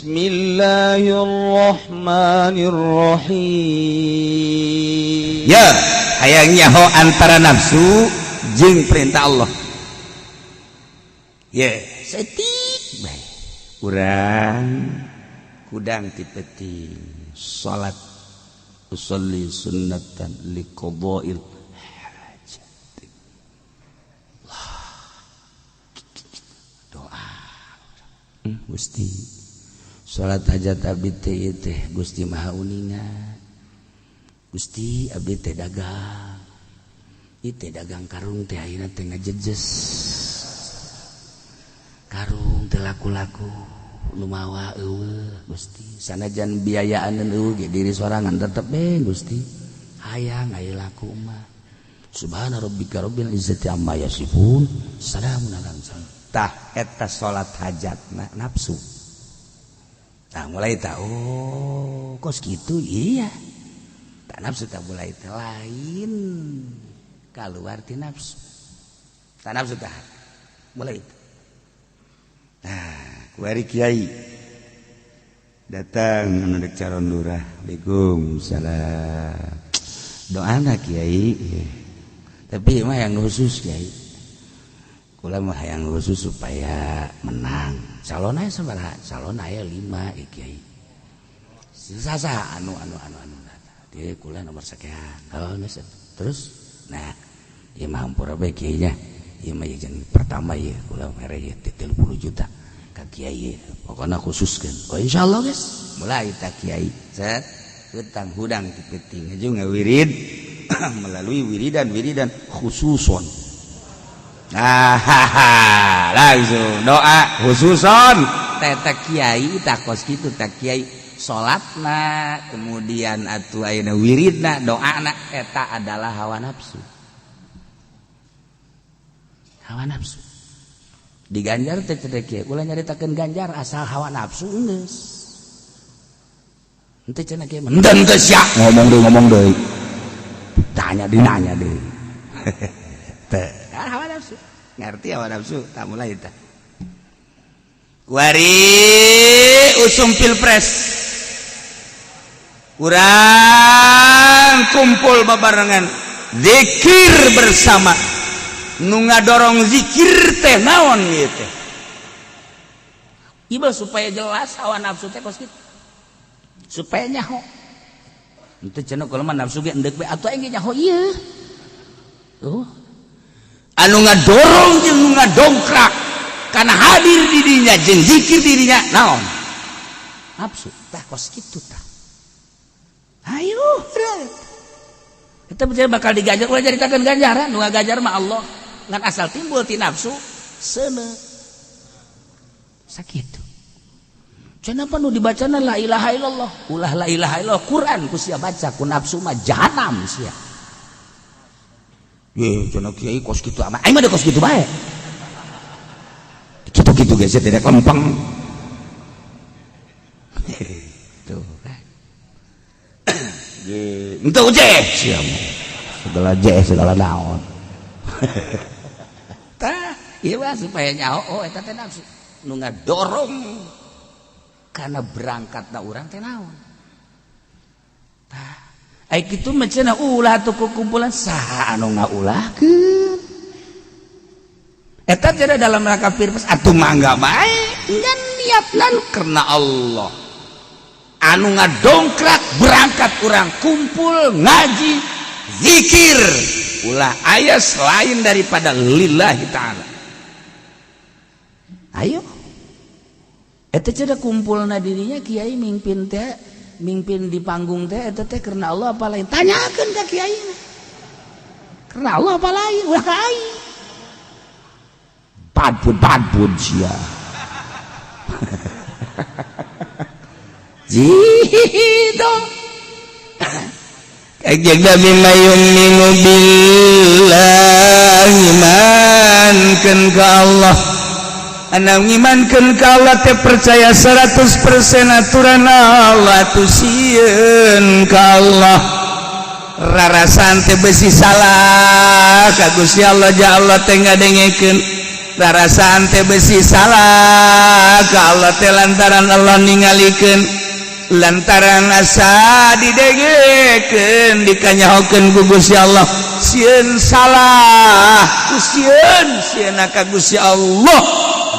Bismillahirrahmanirrahim. Ya, hayang nyaho antara nafsu jeung perintah Allah. Ya, setik bae. Urang kudang ti peuting salat, usolli sunnatan liqada'il hajat. Doa. Gusti, salat hajat abdi teh ieu teh Gusti Maha Uninga. Gusti, abdi teh dagang. Ieu teh dagang karung teh ayeuna teh ngajejes. Karung teh laku-laku, nu mawa euweuh, Gusti. Sanajan biayaan euweuh ge diri sorangan tetep be, Gusti. Hayang aya laku mah. Subhana rabbika rabbil izzati amma yasifun. Salamun alal mursalin. Tah eta salat hajatna nafsu. Tah mulai tah, oh kos gitu, iya. Tak nafsu tak mulai teh lain keluar ti nafsu. Tak nafsu tah mulai itu. Nah, kuari kiai datang anu dek calon lurah. Waalaikumsalam. Doana, Kiai. Tapi mah yang khusus, Kiai. Kula mah yang khusus supaya menang. Calon aya sabaraha? Calon aya 5 ya, Kiai. Sasa anu anu anu anu. Dia kula nomor sekian. Oh, geus. Terus nah, ieu mah hampura bae, Kiai nya. Ieu mah jeung pertama ieu kula mere ieu 30 juta ka Kiai. Pokokna khususkeun. Oh, insyaallah geus. Mulai tak Kiai. Set hutang hudang ti peuting juga wirid melalui wiridan wiridan khususon. Ah, langsung doa khususon teta kiai tak kos kitu tak kiai salatna, kemudian atuh ayeuna wiridna, doana eta adalah hawa nafsu. Hawa nafsu diganjar teh teh kiai, ulah nyaritakeun ganjar, asal hawa nafsu geus. Henteu cenah kiai mah, "Henteu, geus sia ngomong deui, ngomong deui." Tanya dinanya deui. Teh hawa nafsu. Ngerti hawa nafsu tak mulai tah. Kuari usum pilpres. Kurang kumpul babarengan zikir bersama. Nu ngadorong zikir teh naon ieu teh? Ieu supaya jelas hawa nafsu teh kos kitu. Supaya nyaho. Henteu cenah kalau mah nafsu ge endek bae atuh aing ge nyaho ieu. Oh. Anu ngadorong jeung nu ngadongkrak karena hadir di dinya jeung zikir dirinya naon? Nafsu. Tah kos kitu tah. Ayo, kita percaya bakal diganjar, ulah caritakeun ganjaran, nu ngaganjar mah Allah. Ngan asal timbul ti nafsu, seuneu. Sakitu. Kenapa nu dibacana la ilaha illallah? Ulah la ilaha illallah, Quran ku sia baca ku nafsu mah jahanam sia. Ye, cenah kiai kos kitu amat. Aing mah kos kitu bae. Kitu-kitu ge sia tidak lempeng. Tuh kan. Ye, henteu je sia mah. Segala je segala naon. Tah, ieu mah supaya nyaho, oh eta teh nafsu. Nu ngadorong karena berangkatna urang teh naon. Tah, ai kitu mah cenah ulah atuh kumpulan, saha anu ngaulahkeun? Eta cenah dalam rangka pilpres atuh mangga bae. Ngan niatna karena Allah. Anu ngadongkrak berangkat urang kumpul ngaji zikir ulah aya selain daripada lillahi ta'ala. Ayo eta cenah kumpulna dirinya kiai mimpin teh, mimpin di panggung teh, eta teh karena Allah apa lain? Tanyakeun ka kiai, karena Allah apa lain? Ulah ka aing, badbud badbud sia. Jitu Kanjeng Nabi mayu'minu billahi, imankeun ka Allah. Anu ngimankeun ka Allah teh percaya 100% aturan Allah tuh, sieun ka Allah, rarasan teh besi salah ka Gusti Allah, ja Allah teh ngadengekeun. Rarasaan teh besi salah ka Allah teh lantaran Allah ningalikeun, lantaran asa didengekeun, dikanyahokeun ku Gusti Allah. Sieun salah ku sieun, sieun ka Gusti Allah.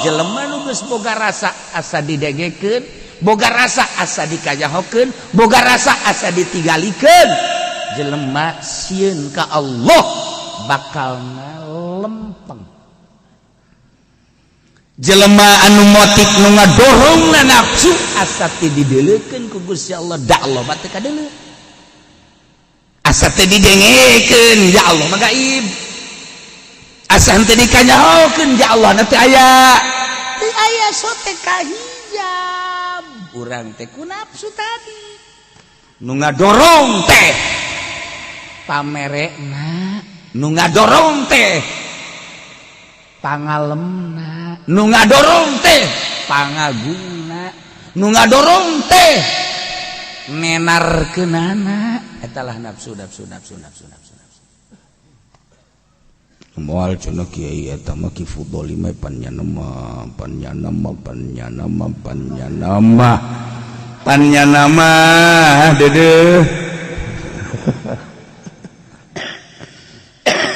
Jelema nu geus boga rasa asa didengekeun, boga rasa asa dikanyahokeun, boga rasa asa ditinggalikeun, jelema sieun ka Allah bakal lempeng. Jelema anu motif nu ngadorong na nafsu asa teh dideulekeun ku Gusti Allah, da Allah mah teu kadeuleu. Asa teh didengekeun, ya Allah mah gaib. Asa henteu dikanyahokeun, ya Allah na teu aya, teu aya. Sote kahijab urang teh ku nafsu tadi nu ngadorong teh pamerekna, nu ngadorong teh pangalemna, nu ngadorong teh pangagungna, nu ngadorong teh nenarkeunana. Etalah nafsu, nafsu, nafsu, nafsu, nafsu, nafsu. Moal cenah, kiai, eta mah Ki Fudoli mah panyana mah, panyana mah, panyana mah, panyana mah, panyana mah dedeh.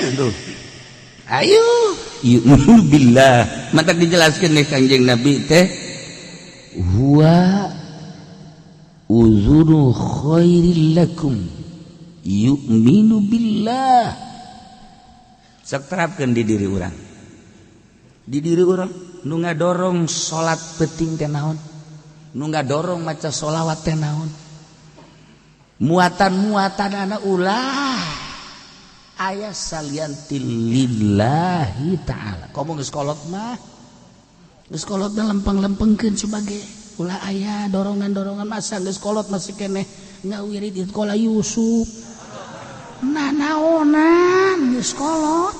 Aduh, ayo yu'minu billah. Mata dijelaskan nih Kanjeng Nabi teh, huwa uzuru khairil lakum yu'minu billah. Sok terapkeun di diri urang, di diri urang. Nu ngadorong salat penting teh naon? Nu ngadorong maca sholawat teh naon? Muatan-muatan anak ulah aya salian ti lillahi ta'ala. Komo geus kolot mah, geus kolot mah lempeng-lempengkeun sebagai ulah aya dorongan-dorongan. Masa geus kolot masih keneh ngawirid qala Yusuf? Nah, naonan geus kolot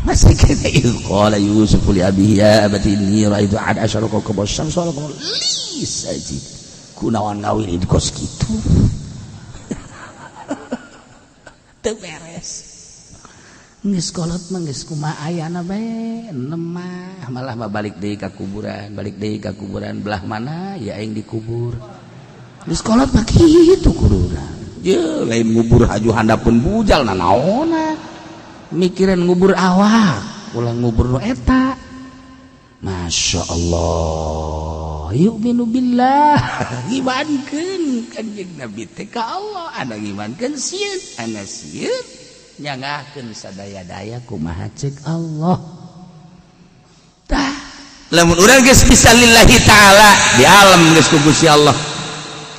masih keneh qala Yusuf li abihi ya abati inni ra'aitu ahada asyara kawkaban syamsa wal qamar li sajid. Kunaon ngawirid kos kitu? Teu beres. Geus kolot mah geus kumaha ayana bae lemah, malah mah balik deui ka kuburan, balik deui ka kuburan. Belah mana ya aing dikubur? Geus kolot mah kitu kuduna. Ye lain ngubur haju handapun bujal nanaona mikiran ngubur awak, ulah ngubur nu eta. Masya Allah, yu'minu billah, ngimankeun Kanjeng Nabi teh ka Allah. Ana ngimankeun sieun, ana sieun nyanggakeun sadaya-daya kumaha ceuk Allah. Tah, lamun urang geus bisa lillahi ta'ala, di alam geus ku Gusti Allah.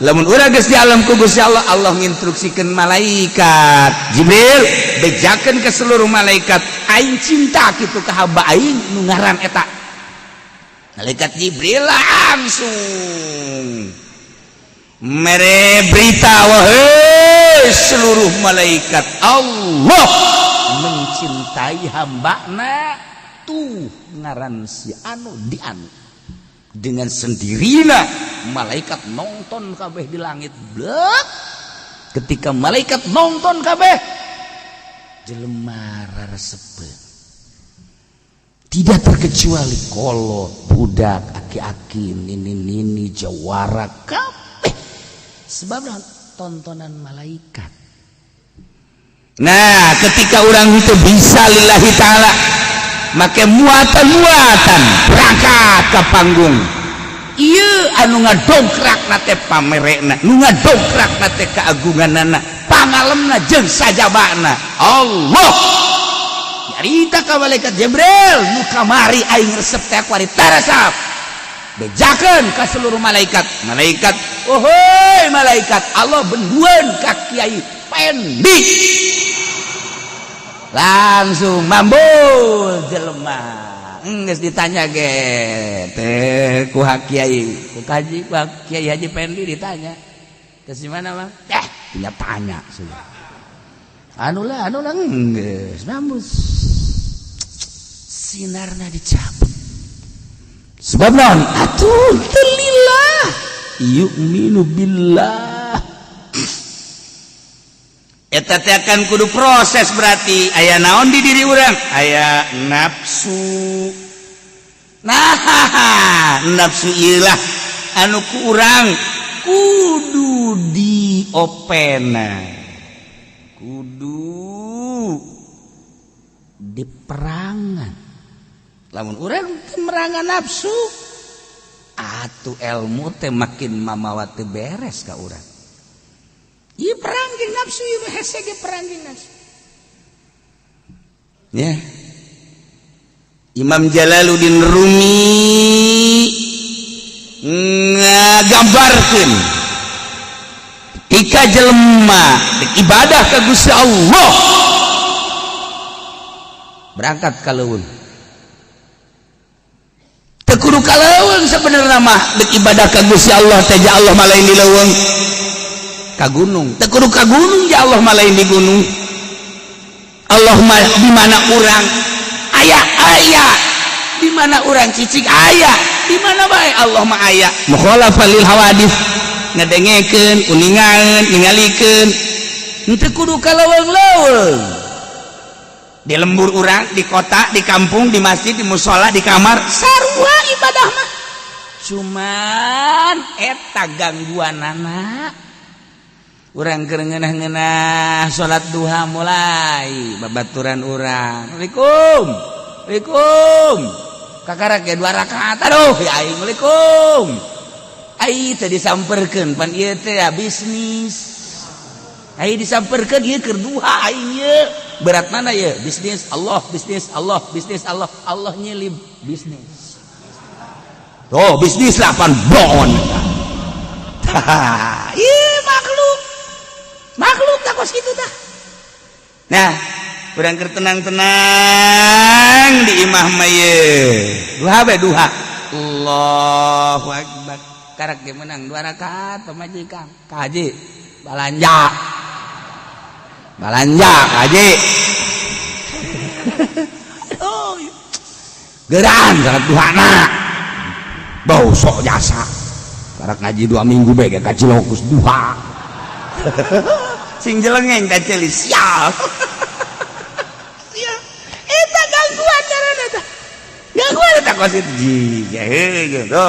Lamun urang geus di alam ku Gusti Allah, Allah nginstruksikeun malaikat Jibril, bejakeun ke seluruh malaikat, aing cinta kitu ka hamba aing nu ngaran eta. Malaikat Jibril langsung mere berita, wahai seluruh malaikat, Allah mencintai hambana tuh ngaran si anu di anu. Dengan sendirinya malaikat nonton kabeh di langit, blek. Ketika malaikat nonton kabeh, jelema raresepeun, tidak terkecuali kolot, budak, aki-aki, nini-nini, jawara kabeh, sebab tontonan malaikat. Nah, ketika orang itu bisa lillahi ta'ala, make muatan-muatan berangkat ke panggung. Iya, anu ngadongkrak na teh pamerekna, nu ngadongkrak na teh keagunganana, pangalemna jeung sajabana Allah. Nyarita ka malaikat Jibril, nu kamari aing resep teh kuari taresep. Bejakeun ka seluruh malaikat. Malaikat, ohoi malaikat, Allah benduan ka Kiai Pendi. Langsung mambul jelema. Geus ditanya ge teh ku kiai, ku kaji, ku Kiai Haji Pendi ditanya. Ke mana, Bang? Eh, punya tanya sudah. Anu lah, anu lah, geus mambul. Sinarna dicabut. Sebab naon? Atuh teu lillah. Yu'minu billah. Eta teh akan kudu proses, berarti aya naon di diri urang? Aya nafsu. Nah, nafsu ilah anu kurang kudu diopena, kudu diperangan. Lamun urang merangan nafsu atuh ilmu teh makin mamawa teu beres ka urang. Ieu perang jeung nafsu, ieu hese ge perang jeung nafsu. Ya. Imam Jalaluddin Rumi ngagambarkeun ketika jelema ibadah ka Gusti Allah berangkat ka leuweung, teu kudu ka leuweung sebenarnya mah. Dek ibadah ka Gusti Allah teh, ja Allah mah lain di leuweung. Ka gunung, teu kudu ka gunung, ja Allah mah lain di gunung. Allah mah di mana urang aya, aya di mana urang cicing, aya di mana bae Allah mah aya. Mukhalafah lil hawadis, ngadengekeun, uningaeun, ningalikeun, henteu kudu ka leuweung-leuweung. Di lembur urang, di kota, di kampung, di masjid, di musola, di kamar, sarua ibadah mah. Cuman eta gangguan anak urang keur ngeunah-ngeunah salat duha, mulai babaturan urang, "Assalamualaikum, Assalamualaikum." Kakarak ge dua rakaat, aduh ya aing, "Assalamualaikum." Ai teh disamperkeun, pan ieu teh ya bisnis. Ai disamperkeun, ieu keur duha aing ieu. Berat mana ya? Bisnis Allah, bisnis Allah, bisnis Allah, Allah nyelip bisnis. Oh, bisnis lah pan bon. Ih, makhluk. Makhluk tak kos kitu tah. Nah, urang keur tenang-tenang di imah mah ye. Duha bae duha. Allahu akbar. Karak ge menang dua rakaat, pamajikan. Kaji balanja. Balanja kaji. Oh. Geran salat duhana. Bau sok jasa. Karak ngaji 2 minggu bae ge kacilokus duha. Sing jelengeng ka ceuli sial. Sial. Eta gangguan carana tah. Gangguan eta kos itu ji gitu.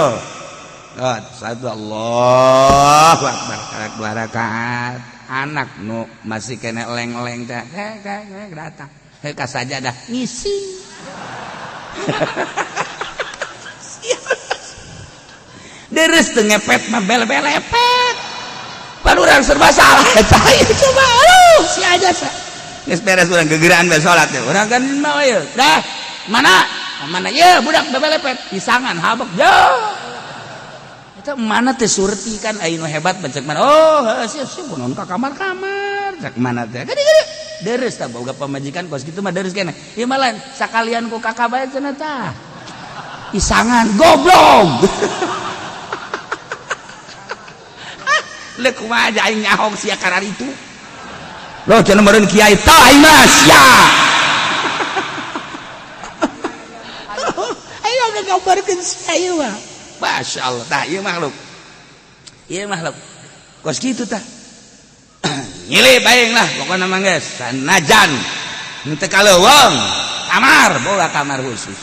Oh, satu, Allahu akbar, karak dua rakaat. Anak nu masih kena eleng-eleng teh datang. Heh, ka sajadah ngisi. Sial. Deres teu ngepet mah bel-belepet. Pan urang serba salah eta ieu, coba aduh si aja sa. Geus beres urang gegeraan bae salat teh. Urang kan mau ieu. Dah, mana? Mana ye budak bebelepet pisangan habek yo. Eta mana teh surti kan aya nu hebat cek mana. Oh, heuh sia sia kunaon ka kamar-kamar cek mana teh. Gede gede. Deres tah boga pamajikan kos kitu mah deres keneh. Ieu mah lain sakalian ku kakak bae cenah tah. Pisangan goblok. Leuk kumaha aja aing nyahong sia karar itu. Loh cenah meureun kiai tah aing mah sia. Ayo ngagambarkeun sia ieu mah. Masya Allah, tah ieu makhluk. Ieu makhluk. Kos kitu tah. Nyilip aing lah pokona mah geus sanajan henteu ka leuweung, kamar boga kamar khusus.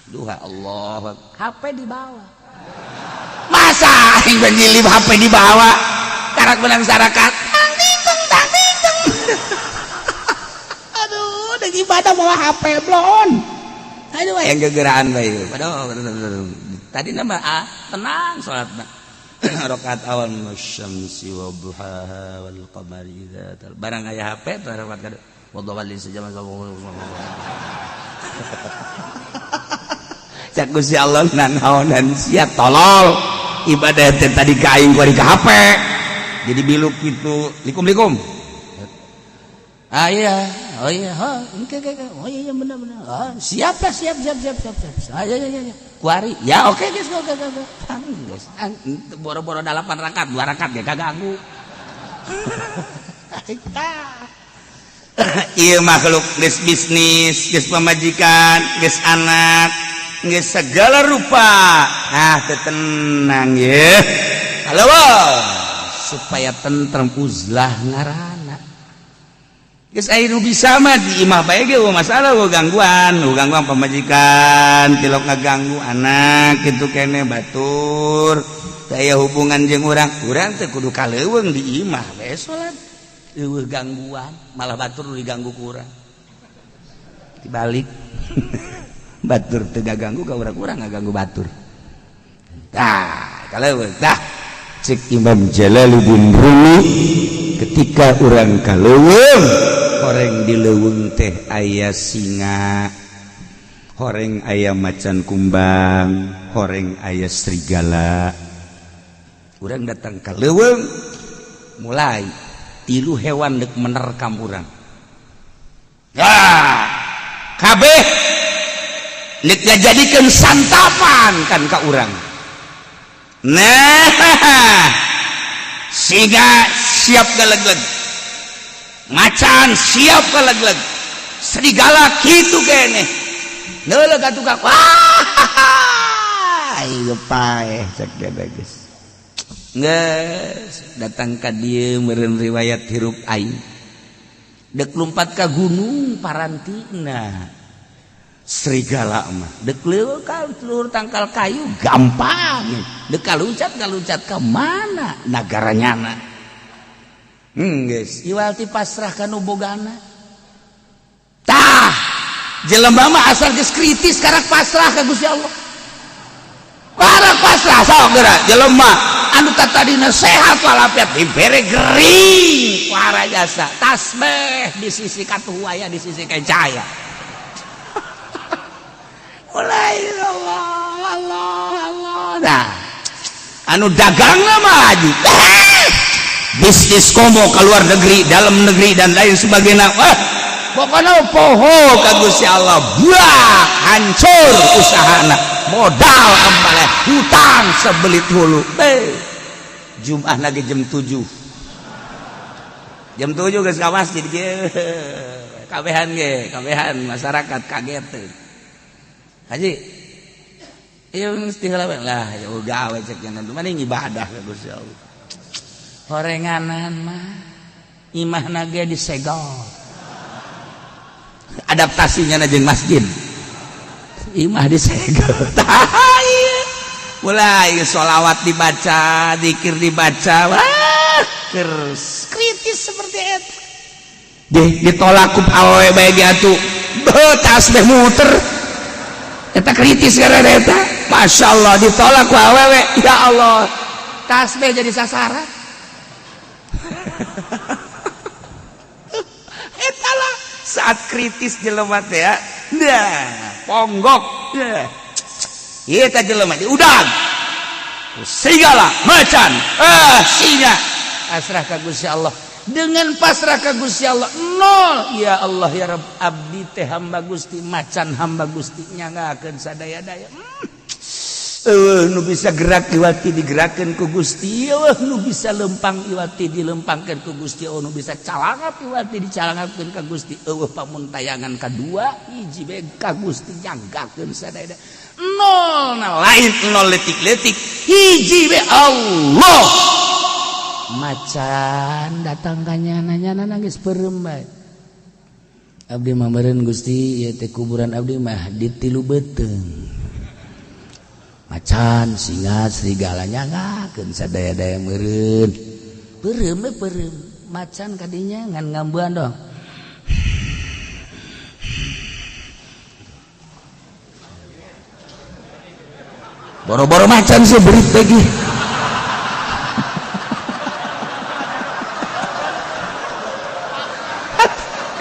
Duha Allah, HP dibawa. Masa aing nyilip HP dibawa? Karak menang sarakat. Tang ting tang ting tang. Aduh, deuk ibadah bawa HP blon. Aduh, yang gegeraan bae. Aduh, tadi nama ah, tenang salat mah. Rakaat awal wasyamsi wa duhaha wal qamari idza tal. Barang aya HP teh rakaat kadua. Wa dhawalin sejama. Cak Gusti Allah nanaonan sia tolol. Ibadah teh tadi ka aing kuari ka HP. Jadi biluk gitu, likum-likum. Ah iya, oh iya, oh, oke oke, oh iya, iya benar benar. Oh, siap lah, siap siap siap siap siap. Ah, iya iya iya. Kuari, ya oke guys, oke oke oke. Geus, boro-boro 8 rakaat, 2 rakaat ge kaganggu. Ieu makhluk geus bisnis, geus pamajikan, geus anak, geus segala rupa. Ah, teu tenang ye. Halo, supaya tentrem uzlah ngaranna. Geus aya nu bisa mah di imah bae ge euweuh masalah, euweuh gangguan, euweuh gangguan pamajikan, tilok ngaganggu anak kitu kene batur. Teu aya hubungan jeung urang, urang teh kudu ka leuweung di imah bae salat. Euweuh gangguan, malah batur nu diganggu ku urang. Dibalik. Batur teu ganggu ka urang, urang ngaganggu batur. Tah, ka leuweung tah. Cek Imam Jalaluddin Rumi, ketika urang ka leuweung, horeng di leuweung teh aya singa, horeng aya macan kumbang, horeng aya serigala. Urang datang ka leuweung, mulai tilu hewan dek menerkam urang. Ah, kabeh dek ngajadikeun santapan kan ka urang. Nah, singa siap galegleg, macan siap galegleg, serigala kitu kene neuleuk atuh ka wah, ieu paeh cek geus. Geus datang ka dieu meureun riwayat hirup aing dek lumpat ka gunung parantina serigala mah dek leuweung ka luhur tangkal kayu gampang, dek kaluncat kaluncat ka mana nagara nyana. Geus iwal ti pasrah ka nu bogana. Tah, jelema mah asal geus kritis karak pasrah ka Gusti Allah, karak pasrah. Sok geura jelema anu tadina sehat walafiat dibere gering wara jasa tasbih di sisi katuh aya di sisi kecaya mulai Allah Allah Allah. Nah, anu dagang mah laju bisnis komo ke luar negeri, dalam negeri, dan lain sebagainya. Wah, pokoknya poho ka Gusti Allah, buah hancur usahana, modal ambale, hutang sebelit hulu. Be, Jumat lagi jam 7, jam 7 geus ka masjid ge kabehan ge, kabehan masyarakat kaget teh. Haji, iya mesti lah, ya gawe cek jangan mana ibadah ka Gusti Allah. Horenganan mah imah nage disegel, adaptasinya jeung masjid, imah disegel. Mulai sholawat dibaca, zikir dibaca, wah, kritis seperti itu. Ditolak ku awewe bae ge atuh tasbih muter eta kritis karena eta. Masya Allah, ditolak ku awewe, ya Allah, tasbih jadi sasaran. Eta lah saat kritis jelema teh ya, nah ponggok ya. Ieu teh jelema diudag serigala, macan, singa, pasrah ka Gusti Allah. Dengan pasrah ka Gusti Allah nol, ya Allah ya Rabb, abdi teh hamba Gusti, macan hamba Gusti, nyanggakeun sadaya-daya. Nu bisa gerak iwati digerakkeun ku Gusti, eueuh nu bisa lempang iwati dilempangkeun ku Gusti, eueuh nu bisa calangap iwati dicalangapkeun ka Gusti, eueuh pamuntayangan kadua hiji bae ka Gusti, nyanggakeun sadaya nol. Nah, lain nol letik-letik, hiji bae Allah. Macan datang ka nyana, nyana nangis peureum bae. Abdi mah meureun Gusti, ieu teh kuburan abdi mah di tilu beuteung. Macan, singa, serigala nyanggakeun sadaya-daya meureun. Peureum we peureum. Macan kadinya ngan ngambuan dong. Boro-boro macan sih berit lagi.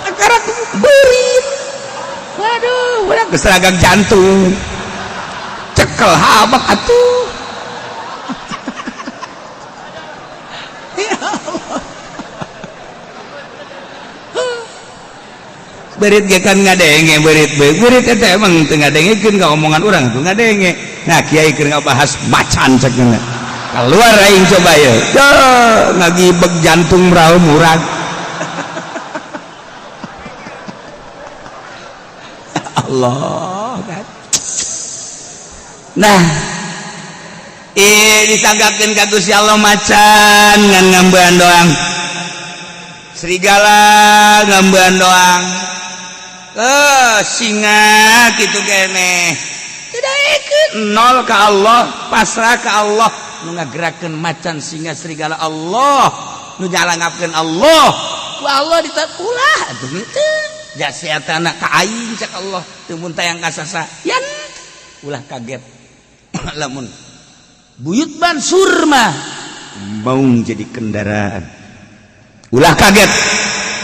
Akarak berit. Waduh, udah keseragam jantung. Cekel habak atuh. Ya Allah. Berit ge kan ngadenge berit berit. Berit eta emang teu ngadengekeun ka omongan urang tuh ngadenge. Nah, kiai keur ngabahas macan cek nya. Keluar aing coba ye. Ngagibeg jantung raum urang. Allah kan. Nah, disanggakeun ka Gusti Allah macan ngan ngambean doang. Serigala ngambean doang, eh, singa gitu kene. Tidak, nol ke Allah, pasrah ke Allah. Nu ngagerakeun macan, singa, serigala Allah, nu nyalangapkeun Allah. Ku Allah ditat ulah atuh henteu jasiatana ka aing, cek Allah teu mun tayang kasasa yan. Ulah kaget lamun Buyut Mansur mah mau jadi kendaraan. Ulah kaget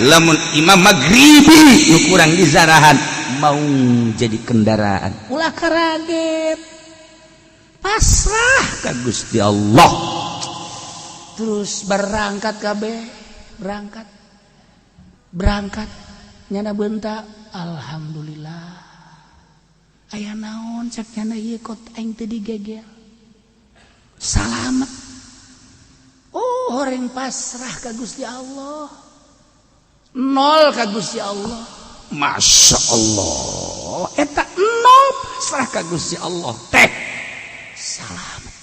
lamun Imam Maghribi nu kurang dizarahan mau jadi kendaraan. Ulah kaget, pasrah ka Gusti Allah. Terus berangkat kabeh, berangkat, berangkat, nyana bentak, "Alhamdulillah." Aya naon, cek nyana, ieu kot aing teu digegel, salamet. Oh, orang pasrah ka Gusti Allah, nol ka Gusti Allah. Masya Allah, eta nol pasrah ka Gusti Allah teh salamet.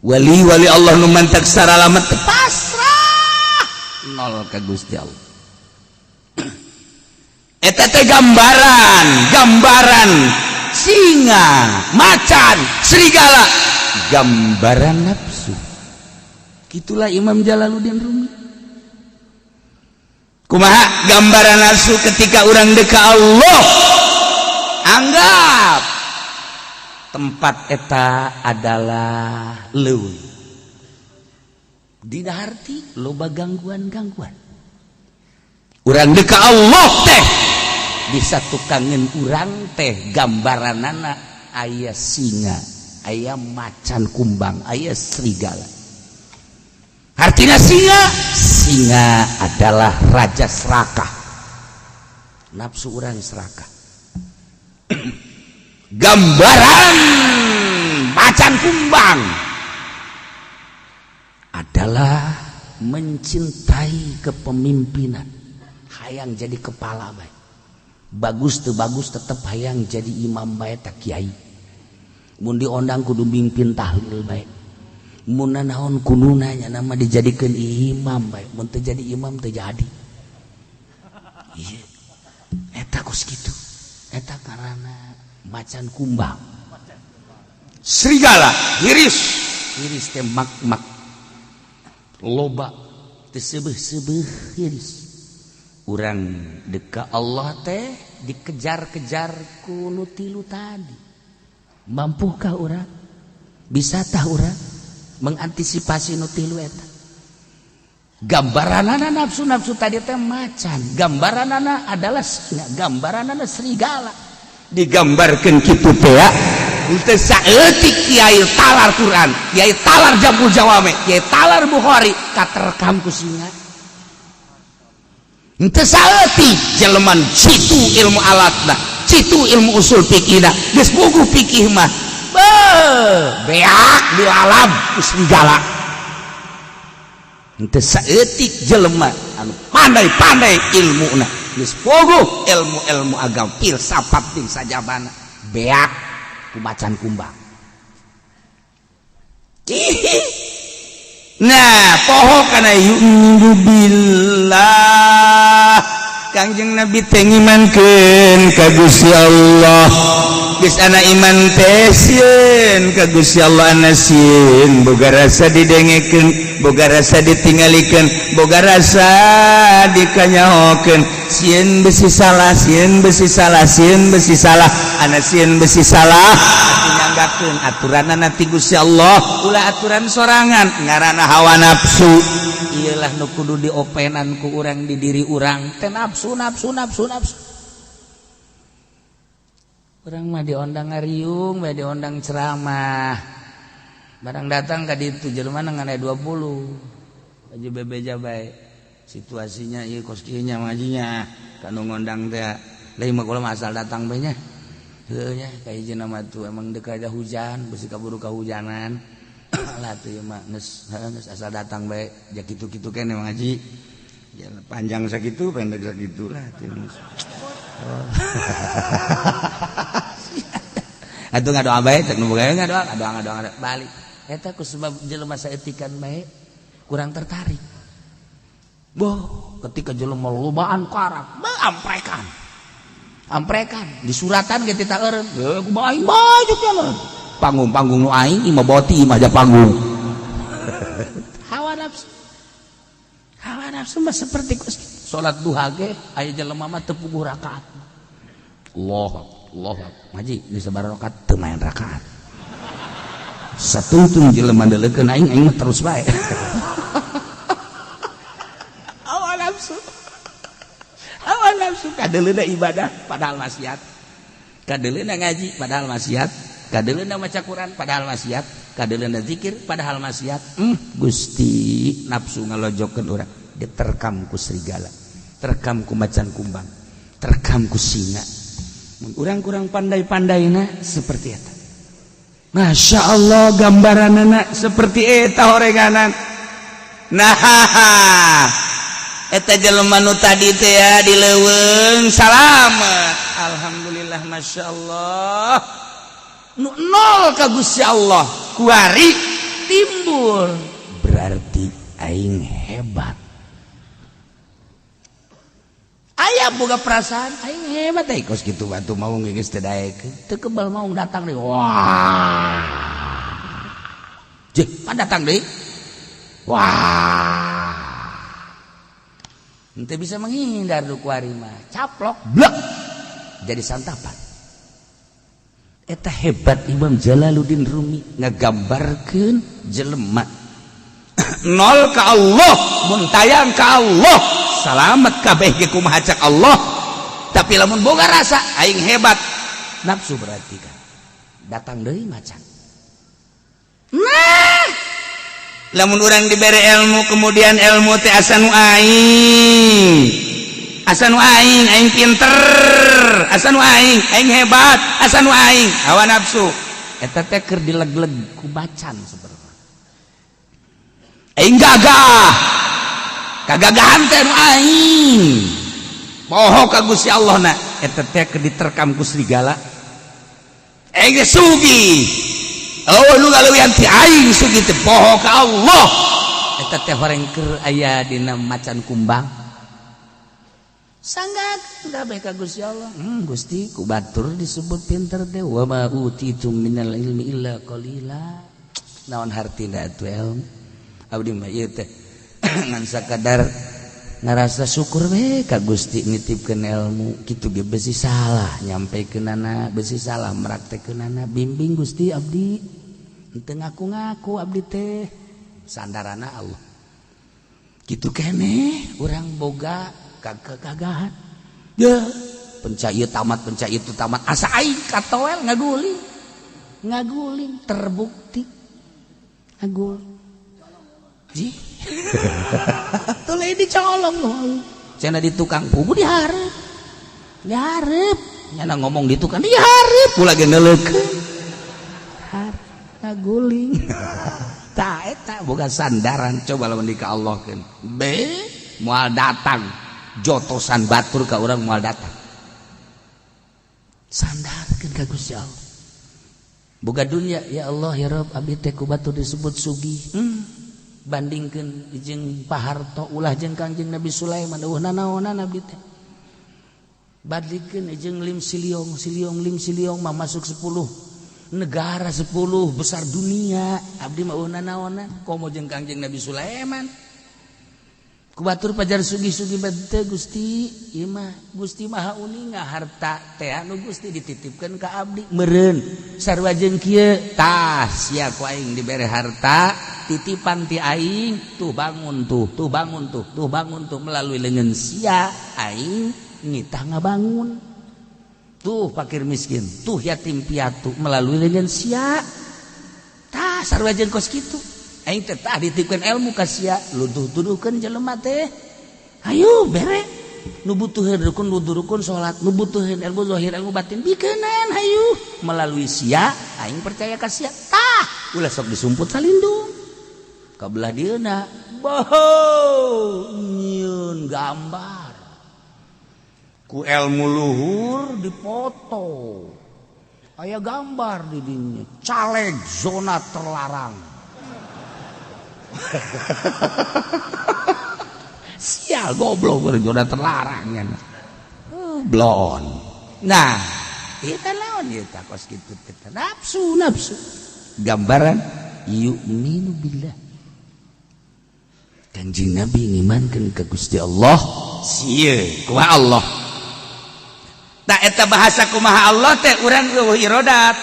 Wali-wali Allah nu mantak saralamet pasrah nol ka Gusti Allah. Eta teh gambaran, gambaran singa, macan, serigala, gambaran nafsu. Gitulah Imam Jalaluddin Rumi. Kumaha gambaran nafsu ketika orang deka Allah? Anggap tempat eta adalah leuweung. Dina harti loba gangguan-gangguan. Urang deka Allah teh bisa tukangin urang teh gambaranana aya singa, aya macan kumbang, aya serigala. Artinya singa, singa adalah raja serakah. Nafsu orang serakah. Gambaran macan kumbang adalah mencintai kepemimpinan, hayang jadi kepala baik, bagus tuh bagus tetep hayang jadi imam baik, tak kiai. Mun diondang kudu mimpin tahlil baik, mun naon kudu nanya nama dijadikan imam baik, mun teu jadi imam teu jadi. Iya, eta kos kitu. Eta karena macan kumbang. Serigala hiris, hiris teh mak mak loba teu seubeuh-seubeuh hiris. Urang deka Allah teh dikejar-kejar ku nu tilu tadi. Mampukah urang? Bisa tah urang mengantisipasi nu tilu eta? Gambaranana nafsu-nafsu tadi teh macan, gambaranana adalah singa, gambaranana serigala. Digambarkan kitu teh ya. Teu saeutik kiai talar Quran, kiai talar Jam'ul Jawame, kiai talar Bukhari katerkam ku singa. Henteu saeutik jelema citu ilmu alatna, citu ilmu usul fikihna, geus puguh fikih mah. Beuh, beak dilalap ku serigala. Henteu saeutik jelema anu pandai-pandai ilmuna, geus puguh ilmu-ilmu agama, filsafat jeung sajabana, beak ku macan kumbang. Nah, poho kana yu'minu billah. Kangjeng Nabi teh ngimankeun ka Gusti Allah. Geus ana iman teh sieun ka Gusti Allah, ana sieun boga rasa didengekeun, boga rasa ditinggalikeun, boga rasa dikanyahokeun. Sieun besi salah, sieun besi salah, sieun besi salah, ana sieun besi salah. Nyanggakeun aturanna ti Gusti Allah, ulah aturan sorangan ngaranna hawa nafsu. Iyalah nu kudu diopenan ku urang di diri urang teh nafsu, nafsu, nafsu, nafsu. Urang mah diondang ngariung bae, diondang ceramah, barang datang ka ditu jelema ngan 20 aja, bebeja bae situasinya. Ieu kos kieu nya ngajinya kanu ngondang teh lain mah. Kula mah asal datang bae nya. Heuh nya, kahiji mah tuh emang deuk ada hujan, besi kaburu kahujanan lah tuh mah. Geus geus asal datang bae ja, kitu-kitu keneh ngaji ya, panjang sakitu, pendek sakitu lah tuh. Oh. Atuh ngadoa bae, cek nu boga ngadoa, ngadoa, ngadoa, ngadoa balik. Eta ku sebab jelema saeutikan bae kurang tertarik. Boh, ketika jelema lobaan karak, amprekan. Amprekan di suratan ge tita eureun. Heuh, kumaha aing baju nya. Panggung-panggung nu aing imah boti imah aja panggung. Hawa nafsu. Hawa nafsu mah seperti salat duha ge aya jelema mah teu puguh rakaat. Allah, Allah, ngaji di sabaraha rakaat teu main rakaat. Satungtung jelema deuleukeun aing, aing mah terus bae. Hawa nafsu. Hawa nafsu kadeuleuna ibadah padahal maksiat. Kadeuleuna ngaji padahal maksiat. Kadeuleuna maca Quran padahal maksiat. Kadeuleuna zikir padahal maksiat. Gusti nafsu ngalojokeun urang diterkam ku serigala, terkam ku macan kumbang, terkam ku singa. Mun urang kurang pandai-pandaina seperti eta. Masya Allah gambaranana seperti eta horenganan. Nah, eta jelema nu tadi teh ya di leuweung salamet. Alhamdulillah Masya Allah. Nu nol ka Gusti Allah kuari timbul. Berarti aing hebat. Aya boga perasaan aing hebat teh kos kitu batu mau geus teu daekeun. Teu kebal mau datang deui. Wah. Jeh, pan datang deui. Wah. Ente bisa menghindar du kuari mah. Caplok, blek. Jadi santapan. Eta hebat Imam Jalaluddin Rumi ngagambarkeun jelema nol ka Allah, mun tayang ka Allah, salamet kabeh ge kumaha cak Allah. Tapi lamun boga rasa aing hebat, nafsu berarti kan datang deui macan. Nah, lamun urang dibere ilmu kemudian ilmu teh asa nu aing, asa nu aing, aing pinter, asa nu aing, aing hebat, asa nu aing, hawa nafsu eta teh keur dileg-leg ku macan sebenarnya. Aing gagah, kagagahan teh nu aing, poho ka Gusti Allah na, eta teh keur diterkam ku serigala. Aing geus sugih, oh nu ngaleuwihan ti aing sugih teh poho ka Allah, eta teh horeng keur aya dina macan kumbang. Sangga kabeh ka Gusti Allah. Gusti ku batur disebut pinter teh wa ma utitum minal ilmi illa qalila. Naon hartina atuh ilmu? Abdi mah ieu teh ngan sakadar ngarasa syukur we ka Gusti nitipkeun ilmu kitu ge besi salah nyampekeunana, besi salah mraktekkeunana. Bimbing Gusti abdi, henteu ngaku-ngaku abdi teh sandarana Allah. Kitu keneh urang boga kagagahan ya, pencak ieu tamat, pencak itu tamat, asa aing katoel ngaguling ngaguling, terbukti ngaguling ji tuluy dicolong cenah di tukang pugu dihareup dihareup, nyana ngomong di tukang dihareup ulah ge neuleukeun ngaguling. Tah eta boga sandaran, coba lamun di ka Allah keun be moal datang jotosan batur ka urang, moal datang. Sandarkeun ka Gusti Allah. Boga dunia, ya Allah ya Rabb, abdi teh ku batur disebut sugih, bandingkeun jeung Pak Harto ulah jeung Kangjeng Nabi Sulaiman eueuh nanaonan abdi teh. Bandingkeun jeung Lim Siliong, Siliong Lim Siliong mah masuk 10 negara 10 besar dunia, abdi mah eueuh nanaonan komo jeung Kangjeng Nabi Sulaiman. Ku batur pajar sugih-sugih bente Gusti, ieu mah Gusti Maha uninga harta teh anu Gusti dititipkeun ka abdi meureun sarua jeung kieu. Tah sia ku aing dibere harta titipan ti aing tuh bangun tuh, tuh bangun tuh, tuh bangun tuh, melalui leungeun sia aing ngitah ngabangun tuh fakir miskin tuh yatim piatu melalui leungeun sia. Tah sarua jeung kos kitu aing teh, tah dititipkeun ilmu ka sia, luduh-tuduhkeun jelema teh, hayu bere nu butuheun rukun, wudu rukun salat, nu butuheun ilmu zahir ilmu batin bikeunan, hayu melalui sia aing percaya ka sia. Tah ulah sok disumput salindung ka belah dieuna boho nyieun gambar ku ilmu luhur dipoto aya gambar di dinya caleg zona terlarang. Sial goblok udah terlarang kan. Blon. Nah, kita lawan kita kos kitu kita nafsu nafsu. Gambaran yu'minu billah. Kanjeng Nabi ngimankeun ka Gusti Allah, sieun kumaha Allah. Tak eta bahasa kumaha Allah teh urang eueuh irodat.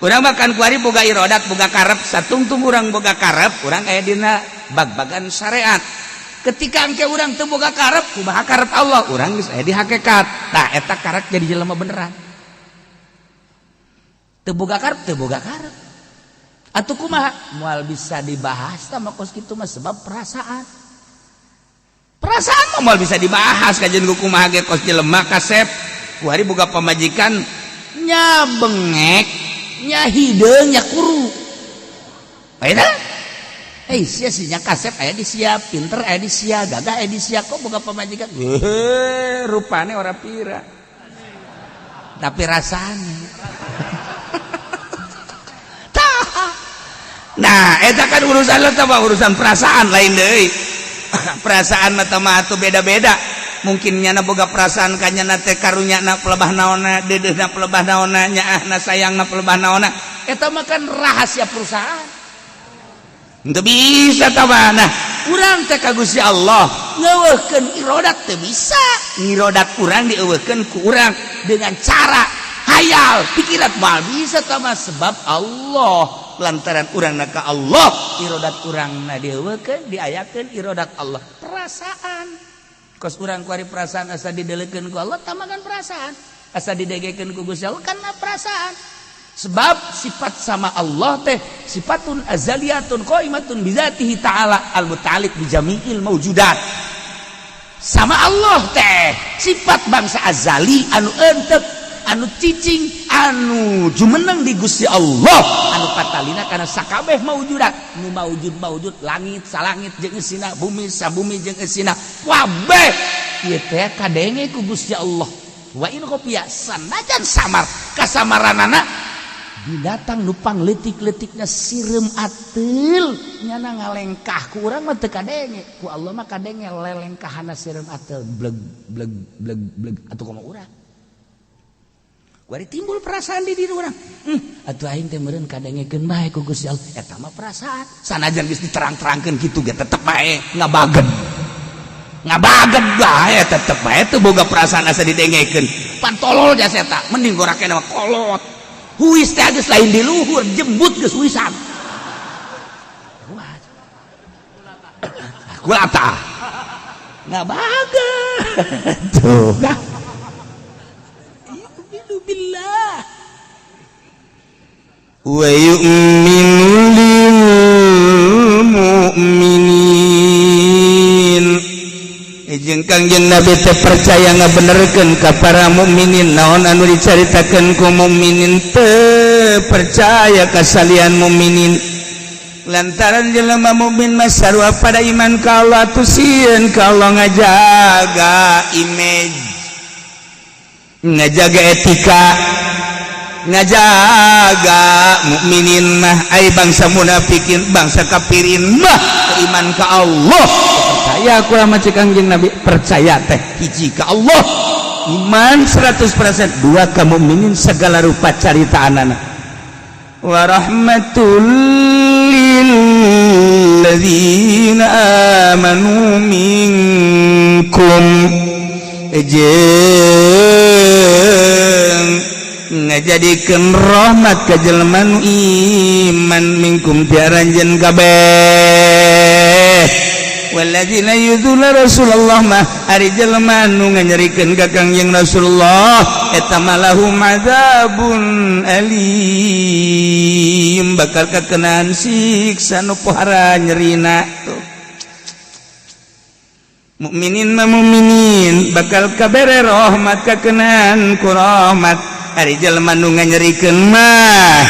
Urang makan kuari boga irodat, boga karep, satungtung urang boga karep, urang aya dina bag-bagan syariat. Ketika engke urang teu boga karep, kumaha karep Allah, urang geus aya di hakikat. Tah eta karep jadi jelema beneran. Teu boga karep, teu boga karep. Atuh kumaha? Moal bisa dibahas tah kos kitu mah sebab perasaan. Perasaan mah moal bisa dibahas kajian ku kumaha ge kos jelema kasep. Kuari boga pamajikan nya bengek, nya hideung, nya kuru. Ayeuna eh sia sih nya kasep aya di sia, pinter aya di sia, gagah aya di sia, kok boga pamajikan? Heuh, rupane ora pira. Tapi rasanya. Nah, eta kan urusan lo mah urusan perasaan lain deui. Perasaan mah mah atuh beda-beda. Mungkin nyana boga perasaan ka nyana teh karunya na pelebah naonna, deudeuhna pelebah naonna, nyaahna sayangna pelebah naonna. Eta mah kan rahasia perusahaan. Teu bisa tah mah. Nah, urang teh ka Gusti Allah ngeuweuhkeun irodat teu bisa. Ngirodat urang dieuweuhkeun ku urang dengan cara hayal, pikiran moal bisa tah mah sebab Allah lantaran urang na ka Allah irodat urang na dieuweuhkeun diayakeun irodat Allah perasaan kos urang kuari perasaan asa didelekeun ku Allah tamakan perasaan asa didegekeun ku Gusti Allah karena perasaan sebab sifat sama Allah teh sifatun azaliyatun qaimatun bizatihi ta'ala al-muta'alliq bi jami'il maujudat sama Allah teh sifat bangsa azali anu entep anu cicing anu jumeneng di Gusti Allah anu patalina karena sakabeh maujudat nu maujud maujud langit salangit jeung eusina bumi sabumi jeung eusina kabeh ieu teh kadenge ku Gusti Allah wa in khafiya sanajan samar kasamaranana binatang nu pangleutik-leutikna sireum ateul nyana ngalengkah ku urang mah teu kadenge ku Allah mah kadenge lelengkahana sireum ateul bleg bleg bleg bleg atuh kumaha urang kuari timbul perasaan di diri urang. Atuh aing teh meureun kadengekeun bae ku Gusti Allah. Eta mah perasaan. Sanajan geus diterang-terangkeun kitu ge tetep bae ngabagen. Ngabagen bae tetep bae teu boga perasaan asa didengekeun. Pan tolol jasa eta, mending gorakena mah kolot. Huis teh geus lain di luhur, jembut geus huisan. Kulata. Ngabagen. Tuh kan. Billah wa yu'minu lil mu'minin jeung Kangjeng Nabi teh percaya ngabenerkeun ka para mukminin naon anu dicaritakeun ku mukminin teh percaya ka salian mukminin lantaran jelema mukmin mah sarua pada iman ka Allah tuh sieun ka Allah ngajaga image ngajaga etika ngajaga mukminin mah ai bangsa munafikin bangsa kafirin mah iman ka Allah percaya aku sama cek Kangjeng Nabi percaya teh hiji ka Allah iman 100% dua ka mukminin segala rupa caritaanana wa rahmatul lil ladzina amanu minkum jeung ngajadikeun rahmat ka jelema nu iman minkum ti aranjeun kabeh walladzina yuzuna Rasulullah mah ari jelema nu nganyerikeun ka Kangjeng Rasulullah eta mah lahum adzabun alim bakal kakenaan siksa nu pohara nyerina tuh mukminin mah mukminin bakal kabere rahmat kakenaan ku rahmat ari jelema nu nganyerikeun mah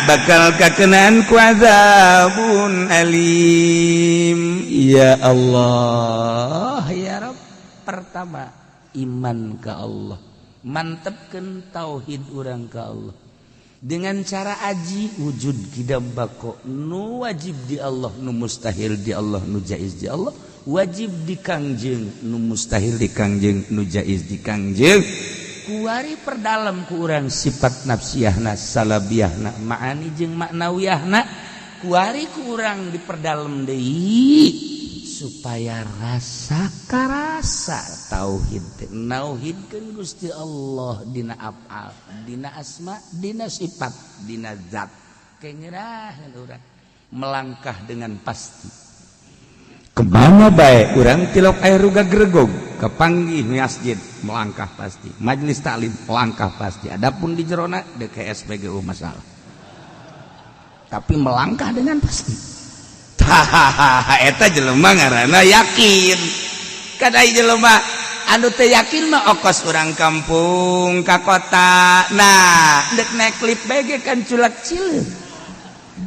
bakal kakenaan ku azabun alim. Ya Allah ya Rabb. Pertama iman ka Allah, mantepkeun tauhid urang ka Allah dengan cara aji wujud kidam bako nu wajib di Allah, nu mustahil di Allah, nu jaiz di Allah, Wajib di Kangjeng, nu mustahil di Kangjeng, nu jaiz di Kangjeng. Kuari perdalam ku urang sifat nafsiyahna, salabiyahna, ma'ani jeung maknawiyahna. Kuari ku urang diperdalam deui supaya rasa karasa tauhid, nauhidkeun Gusti Allah dina afal, dina asma, dina sifat, dina zat. Kengerah urang melangkah dengan pasti kemana baik urang tilok air ruga gregog kepanggih masjid, melangkah pasti, majelis taklim melangkah pasti. Adapun di jerona DKSPGU masalah, tapi melangkah dengan pasti. Hahaha, eta jelema ngaranna yakin. Kadai jelema anu teu yakin mah okos urang kampung ka kota. Nah, dek naik lift bae kan culak cileuk,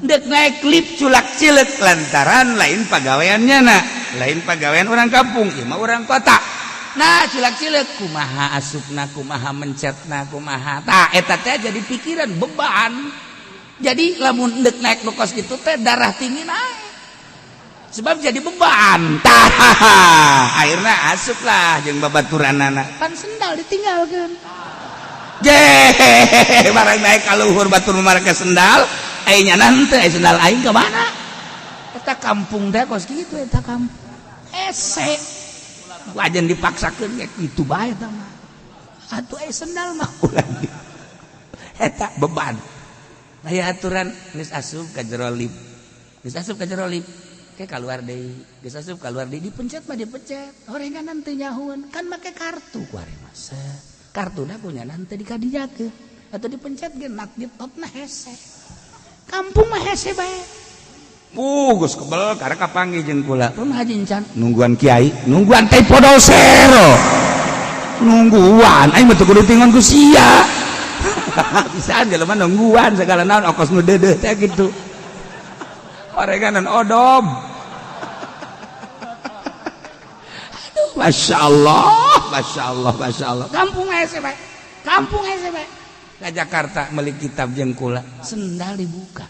dek naik lift culak cileuk, lantaran lain pagaweannya, nah lain pagawean orang kampung, ieu mah orang kota. Nah, culak cileuk kumaha asupna, kumaha mencetna, kumaha. Tah, eta teh jadi pikiran beban. Jadi lamun dek naik nu kos kitu teh darah tinggi naik sebab jadi beban. Tah, akhirnya asup lah jeung babaturanana, pan sendal ditinggalkeun. Je barang naik ka luhur, batur make sendal, aing nanti aya sendal aing ke mana? Eta kampung teh kos kitu. Eta kampung hese wajan dipaksakeun kayak gitu bae. Eta mah atuh aya sendal mah ulah eta beban. Aya aturan, geus asup ka jero lift, geus asup ka jero lift kayak keluar deui, geus asup keluar deui, dipencet mah dipencet, horengan teu nyahueun kan make kartu ku ari mah. Kartuna punya nanti dikadiakeun atau dipencet ge nak ditopna. Hese kampung mah hese bae. Geus kebel karek kapanggih jeung kula. Pun haji encan nungguan kiai, nungguan teh podosero. Nungguan aing mah teu kudu tingon ku sia. Bisaan jelema nungguan segala naon okos nu deudeuh teh kitu. Orenganan odom. Aduh, Masya Allah, Masya Allah, Masya Allah. Kampung hese bae. Kampung hese bae. Ka Jakarta meuli kitab jeung kula, sendal dibuka.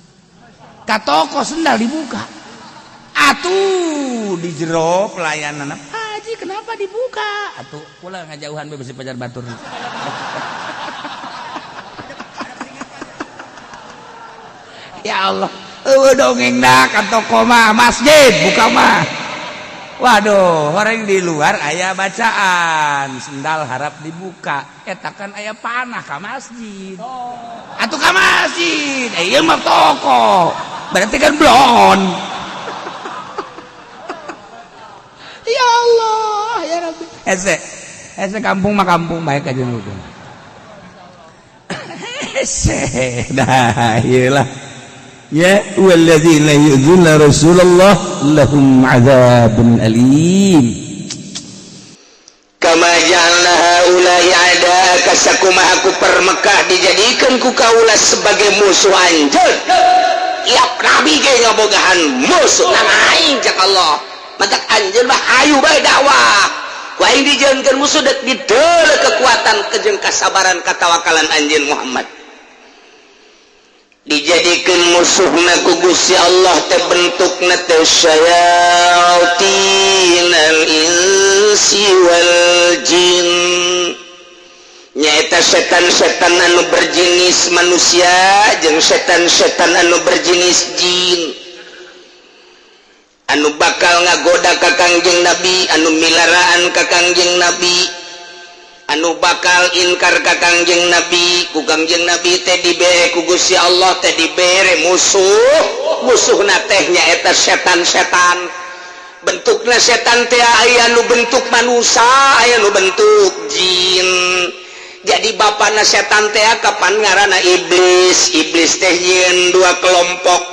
Ka toko sendal dibuka. Atuh di jero pelayanan, "Haji, kenapa dibuka?" Atuh kula ngajauhan bae besi pajar batur. Ya Allah, eueuh dongeng dah ka toko mah, masjid buka mah. Waduh, orang di luar aya bacaan, sendal harap dibuka. Eta kan aya panah ka masjid. Atuh ka masjid, eh ieu mah toko. Berarti kan blon. Ya Allah, ya Rabbi. Hese, hese kampung mah kampung baik aja nu. Hese, dah iyalah. Ya walladzina yu'dzuna Rasulullah lahum adzabun alim. Kama ja'alna haula'i a'daaka, sakumaha ku per Mekah dijadikan ku kaula sebagai musuh anjeun. Tiap nabi ge ngabogahan musuh, nang aing cak Allah. Matak anjeun mah hayu bae dakwah. Ku aing dijieunkeun musuh dek dideuleu kekuatan kejeng kasabaran katawakalan anjeun Muhammad. Dijadikan musuhna ku Gusti Allah teh bentukna teh syayatinal insi wal jin, nyaeta setan-setan anu berjenis manusia jeung setan-setan anu berjenis jin, anu bakal ngagoda ka Kangjeng Nabi, anu milaraan ka Kangjeng Nabi, anu bakal inkar ka Kangjeng Nabi. Ku Kangjeng Nabi teh dibere ku Gusti Allah teh dibere musuh. Musuhna teh nyaeta setan-setan. Bentukna setan teh aya nu bentuk manusia, aya nu bentuk jin. Jadi bapana setan teh kapan ngaranna iblis. Iblis teh nyieun dua kelompok.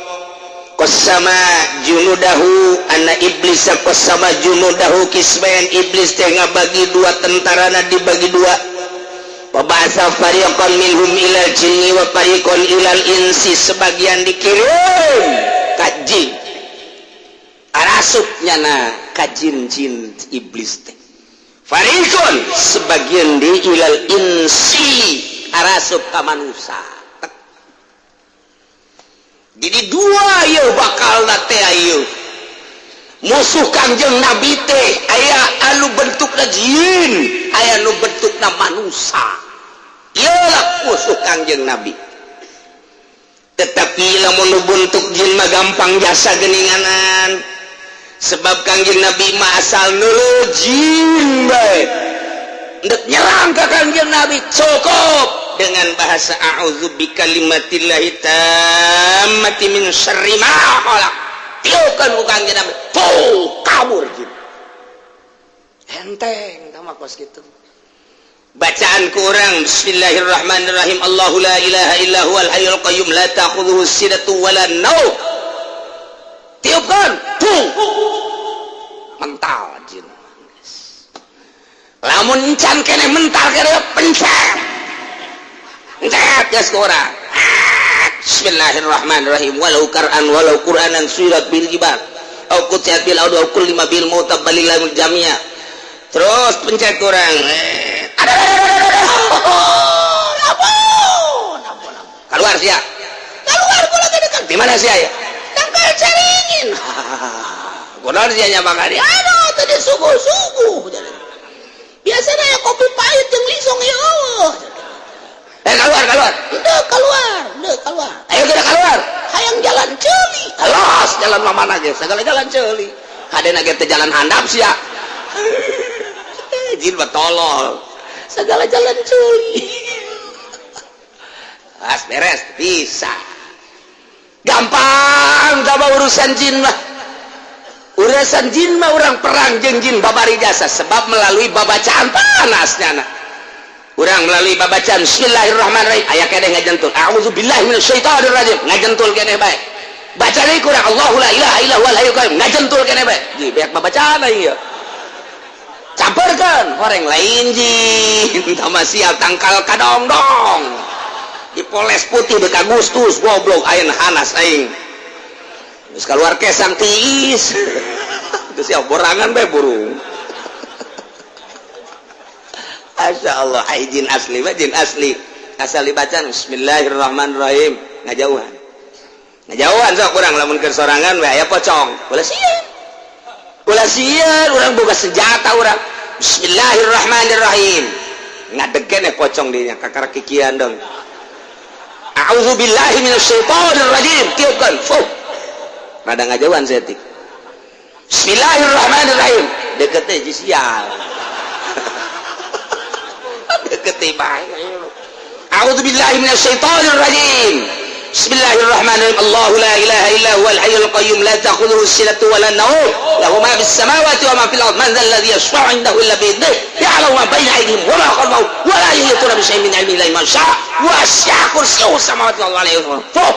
Qasama junudahu anna iblis qasama junudahu kismain. Iblis teh ngabagi dua, tentarana dibagi dua. Wa ba'atsa fariqan minhum ilal jinni wa fariqan ilal insi. Sebagian dikirim ka jin, arasup nyana ka jin-jin iblis teh. Fariqon sebagian di ilal insi, arasup ka manusia. Jadi dua yeuh bakal teh ieu. Musuh Kangjeng Nabi teh aya anu bentukna jin, aya nu bentukna manusia. Iyalah musuh Kangjeng Nabi. Tetapi lamun nu bentuk jin mah gampang jasa geninganan, sebab Kangjeng Nabi mah asal nulu jin bae ndek nyerang ke Kangjeng Nabi cukup dengan bahasa a'udzu bikalimatillahi tammati min syarri ma khalaq. Tiupkan ku Kangjeng Nabi, fuh, kabur jin. Enteng tama kos gitu. Bacaan kurang bismillahirrahmanirrahim, Allahu la ilaha illa huwal hayyul qayyum la ta'khudhuhu sinatu wala naum. Tiupkan, tuh mental jin. Lamun encan kene mental kene, pencet pencet geus ku urang bismillahirrahmanirrahim, walau kar'an walau qur'anan surat bil jibal au qutiat bil ardu au kullima bil mauta balil jamia. Terus pencet kurang, ada ampun ampun, keluar sia, keluar. Kula dekat di mana sia ya? Tangkal caringin. Kunaon sia nya bakal? Aduh, tadi suguh-suguh biasanya ya kopi pahit jeung lisong ya Allah. Eh, keluar, keluar. Udah keluar, udah keluar. Ayo kita keluar. Hayang jalan ceuli. Alas, jalan mana aja segala jalan ceuli. Hadena ge teh jalan handap sia. Jin mah tolol, segala jalan ceuli. As beres, bisa gampang tambah urusan jin mah. Urusan jin mah orang perang jeung jin babari jasa, sebab melalui babacaan panasnya. Nah, urang melalui babacaan bismillahirrahmanirrahim aya keneh ngajentul, a'udzubillahi minasyaitonirrajim, ngajentul keneh bae. Baca deui kurang Allahu la ilaha illa huwal hayyul qayyum, ngajentul keneh bae. Ji beak babacaan aing ieu campurkeun horeng lain jin tama sial tangkal kadongdong dipoles putih dek Agustus goblok. Ayeuna hanas aing geus keluar kesang tiis. Itu siap borangan bae burung. Masya Allah, ai jin asli mah jin asli asal dibaca bismillahirrahmanirrahim ngajauhan, ngajauhan. Sok kurang lamun keur sorangan we aya pocong, ulah sieun, ulah sieun. Urang boga senjata, urang bismillahirrahmanirrahim ngadegen pocong dinya kakara kikian dong. A'udzubillahi minasyaitonirrajim, tiupkan, fuh, rada ngajauhan setik. Bismillahirrahmanirrahim, deket teh sial, deket teh bae. A'udzubillahi minasyaitonirrajim, bismillahirrahmanirrahim, Allahu la ilaha illa huwal hayyul qayyum la ta'khudhuhu sinatu wa la nawm lahu ma fis samawati wa ma fil ard man dhal ladzi yashfa'u 'indahu illa bi idnihi ya'lamu ma baina aydihim wa ma khalfahum wa la yuhituna bi syai'in min 'ilmihi illa ma syaa wasi'a kursiyyuhu samawati wal ardi. Fuh,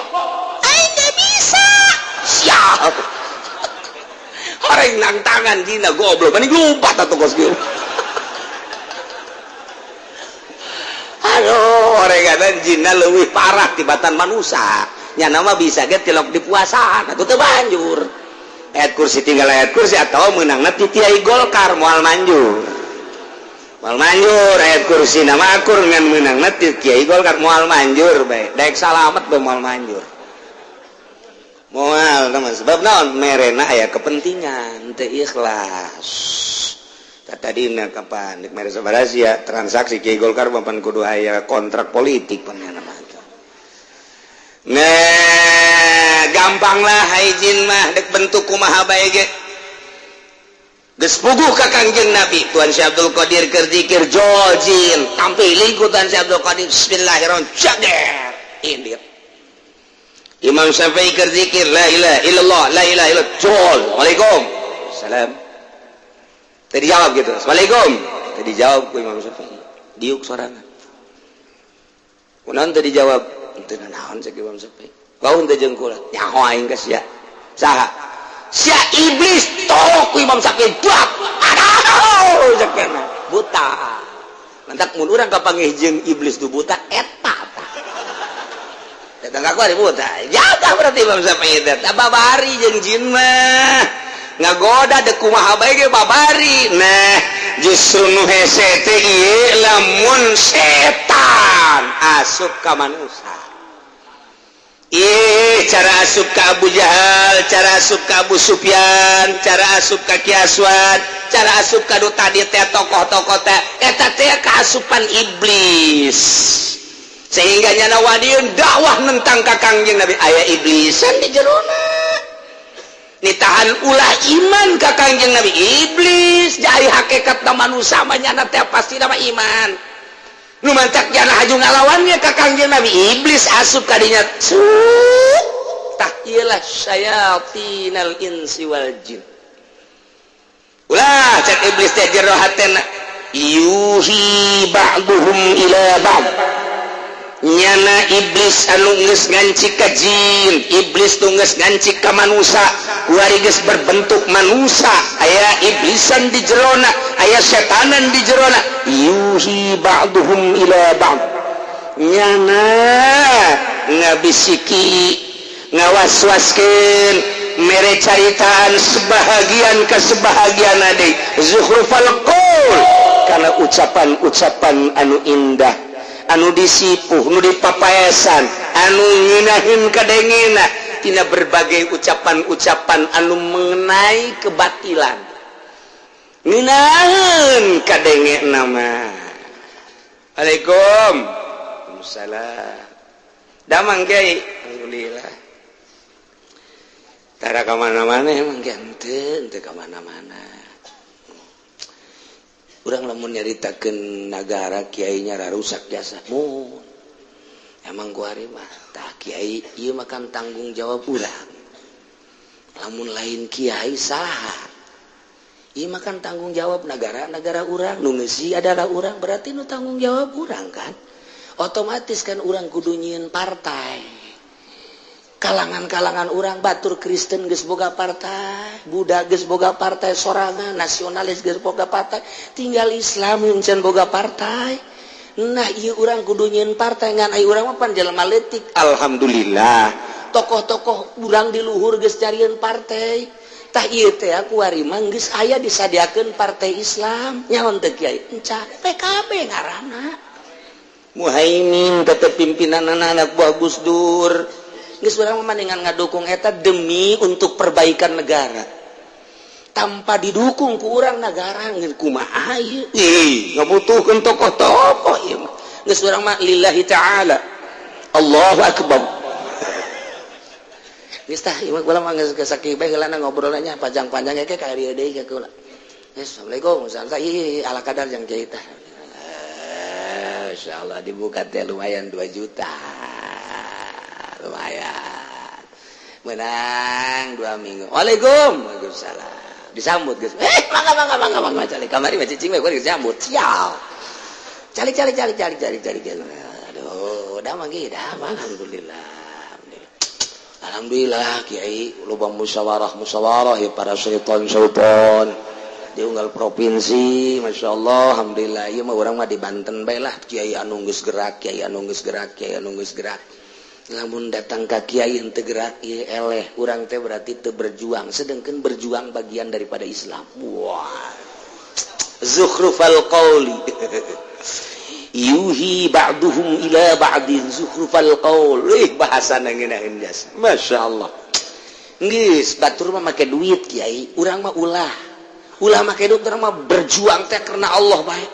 aing bisa siap horeng nang tangan dina goblok mending lompat atuh kos kieu. Aduh, horeng jinna leuwih parah tibatan manusia nya nama bisa ge tilok di puasaan atuh teu banjur ayat kursi, tinggal ayat kursi atau meunangna ti Kiai Golkar moal manjur, moal manjur. Ayat kursi nama akur ngan meunangna ti Kiai Golkar moal manjur bae, daek salamet bae moal manjur, moal teman. Sebab naon? Merena aya kepentingan, teu ikhlas. Tadina kapan dek mere sabaraha sia transaksi Kiai Golkar papan kudu aya kontrak politik pan mah. Nah, gampang lah hai jin mah dek bentuk kumaha bae ge. Geus puguh ka Kangjeng Nabi. Tuan Syekh Abdul Qadir keur zikir jol jin tampilin ku Tuan Syekh Abdul Qadir bismillahirrahmanirrahim, jager indit. Imam Syafi'i keur zikir la ilaha illallah la ilaha illallah, jol, waalaikum salam. Tadi jawab gitu, assalamualaikum. Tadi jawab ku Imam Syafi'i, diuk sorangan. Kunaon tadi jawab? Teu naon cek Imam Syafi'i. Kau henteu jeung kula, nyaho aing ka sia. Saha? Sia iblis, tolok ku Imam Syafi'i. Buat. Aduh, cek buta. Lantak mun urang kapanggih jeung iblis du buta eta tah. Datang ka aku buta. Jaga berarti Imam Syafi'i teh. Babari jeung jin mah. Ngagoda dek kumaha bae ge babari. Nah, justru nu hese teh ieu lamun setan asup ka manusia. Ih, cara asup ke Abu Jahal, cara asup ke Abu Sufyan, cara asup ke Ki Aswad, cara asup ka nu tadi teh, tokoh-tokoh teh, eta teh keasupan iblis. Sehingga nyana wadiun dakwah nentang ka Kangjeng Nabi, aya iblisan di jerona. Nitahan ulah iman ka Kangjeng Nabi iblis, jadi hakikat manusia mah nyana teh pasti nama iman. Nu mantak jana haju ngalawannya ka Kangjeng Nabi, iblis asup kadinya. Tah, iyalah syayatinal insi wal jin. Ulah cek iblis teh jero hatena, yuhi ba'duhum ila ba'd. Nyana iblis anu geus ngancik ka jin, iblis nu geus ngancik ka manusia, kuari geus berbentuk manusia, aya iblisan di jerona, aya setanan di jerona. Yuhi ba'duhum ila ba'd, nyana ngabisiki, ngawaswaskeun, mere caritaan sebahagian ke sebahagian ade, zukhrufal qaul, karena ucapan-ucapan anu indah, anu disipuh, nu dipapaesan, anu ngeunaheun kadengena tina berbagai ucapan-ucapan anu mengenai kebatilan, ngeunaheun kadenge nama. Assalamualaikum. Waalaikumsalam. Damang, Kiai? Alhamdulillah. Tara ka mana-mana emang, Kiai? Henteu, henteu ka mana-mana. Urang lamun nyaritakeun nagara, kiainya rusak jasa mun emang kuari mah. Tah, kiai, ieu mah kan tanggung jawab urang. Lamun lain kiai, saha? Ieu mah kan tanggung jawab negara, negara urang, nu ngeusi adalah urang, berarti nu tanggung jawab urang kan. Otomatis kan urang kudu nyieun partai. Kalangan-kalangan urang, batur Kristen geus boga partai, Buddha geus boga partai sorangan, nasionalis geus boga partai, tinggal Islam yang can boga partai. Nah, ieu urang kudu nyieun partai, ngan ai urang mah pan jelema leutik. Alhamdulillah, tokoh-tokoh urang di luhur geus carieun partai. Tah, ieu teh kuari mah geus aya disadiakeun partai Islam. Nyaon teu, Kiai? Enca PKB ngaranna. Muhaimin tetep pimpinan, anak buah Gus Dur. Geus, urang mah mendingan ngadukung eta demi untuk perbaikan negara. Tanpa didukung ku urang, negara kumaha ieu? Ih, ngabutuhkeun tokoh-tokoh ieu mah. Geus, urang mah lillahi ta'ala. Allahu akbar. Geus tah, ieu mah kula mah geus sakieu bae heulana ngobrolnya, panjang-panjang ge ka dieu deui ka kula. Geus, Assalamualaikum. Salam ieu ala kadar jang kiai tah. Insyaallah dibuka teh lumayan 2 juta. Lumayan menang 2 minggu. Waalaikum. Waalaikumsalam. Disambut, guys. Eh, mangga, mangga, mangga, mangga, calik kamari mah cicing we disambut. Sial, calik, calik, calik, calik, calik, calik. Aduh, udah mah dah. Alhamdulillah, alhamdulillah, Kiai, loba musyawarah musyawarah ya, para syaitan syaitan di unggal provinsi. Masya Allah, alhamdulillah. Ieu mah urang mah di Banten bae lah. Kiai anu geus gerak, kiai anu geus gerak, kiai anu geus gerak. Lamun datang ka kiai henteu gerak, ieu eleh urang teh, berarti teu berjuang, sedangkan berjuang bagian daripada Islam. Wah, zukhrufal qauli, yuhi ba'duhum ila ba'din zukhrufal qaul. Ih, bahasa ngeunaheun jas, Masya Allah. Geus, batur mah make duit, Kiai, urang mah ulah, ulah make duit. Urang mah berjuang teh karena Allah bae.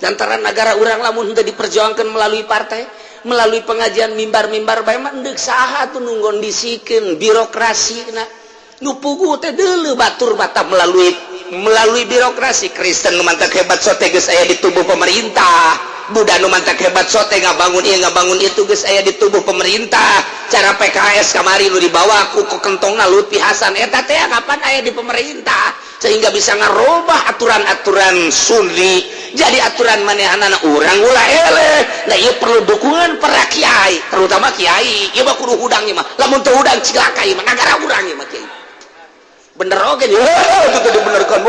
Antara negara urang lamun henteu diperjuangkan melalui partai, melalui pengajian, mimbar-mimbar bae mah, endek saha tuh nu ngondisikeun birokrasi? Na nu puguh teh deuleu batur mata melalui melalui birokrasi. Kristen nu mantak hebat sote geus aya di tubuh pemerintah, Buddha nu mantak hebat sote ngabangun ieu, ngabangun itu, geus aya di tubuh pemerintah. Cara PKS kamari nu dibawa ku kentongna Lutfi Hasan eta teh kapan aya di pemerintah, sehingga bisa ngarubah aturan-aturan Sunni jadi aturan manehanana. Urang ulah eleh. Nah, ieu perlu dukungan para kiai, terutama kiai. Ieu mah kudu hudang ieu mah. Lamun teu hudang, cilaka ieu mah nagara urang ieu mah, kiai. Bener oge itu teu dibenerkeun.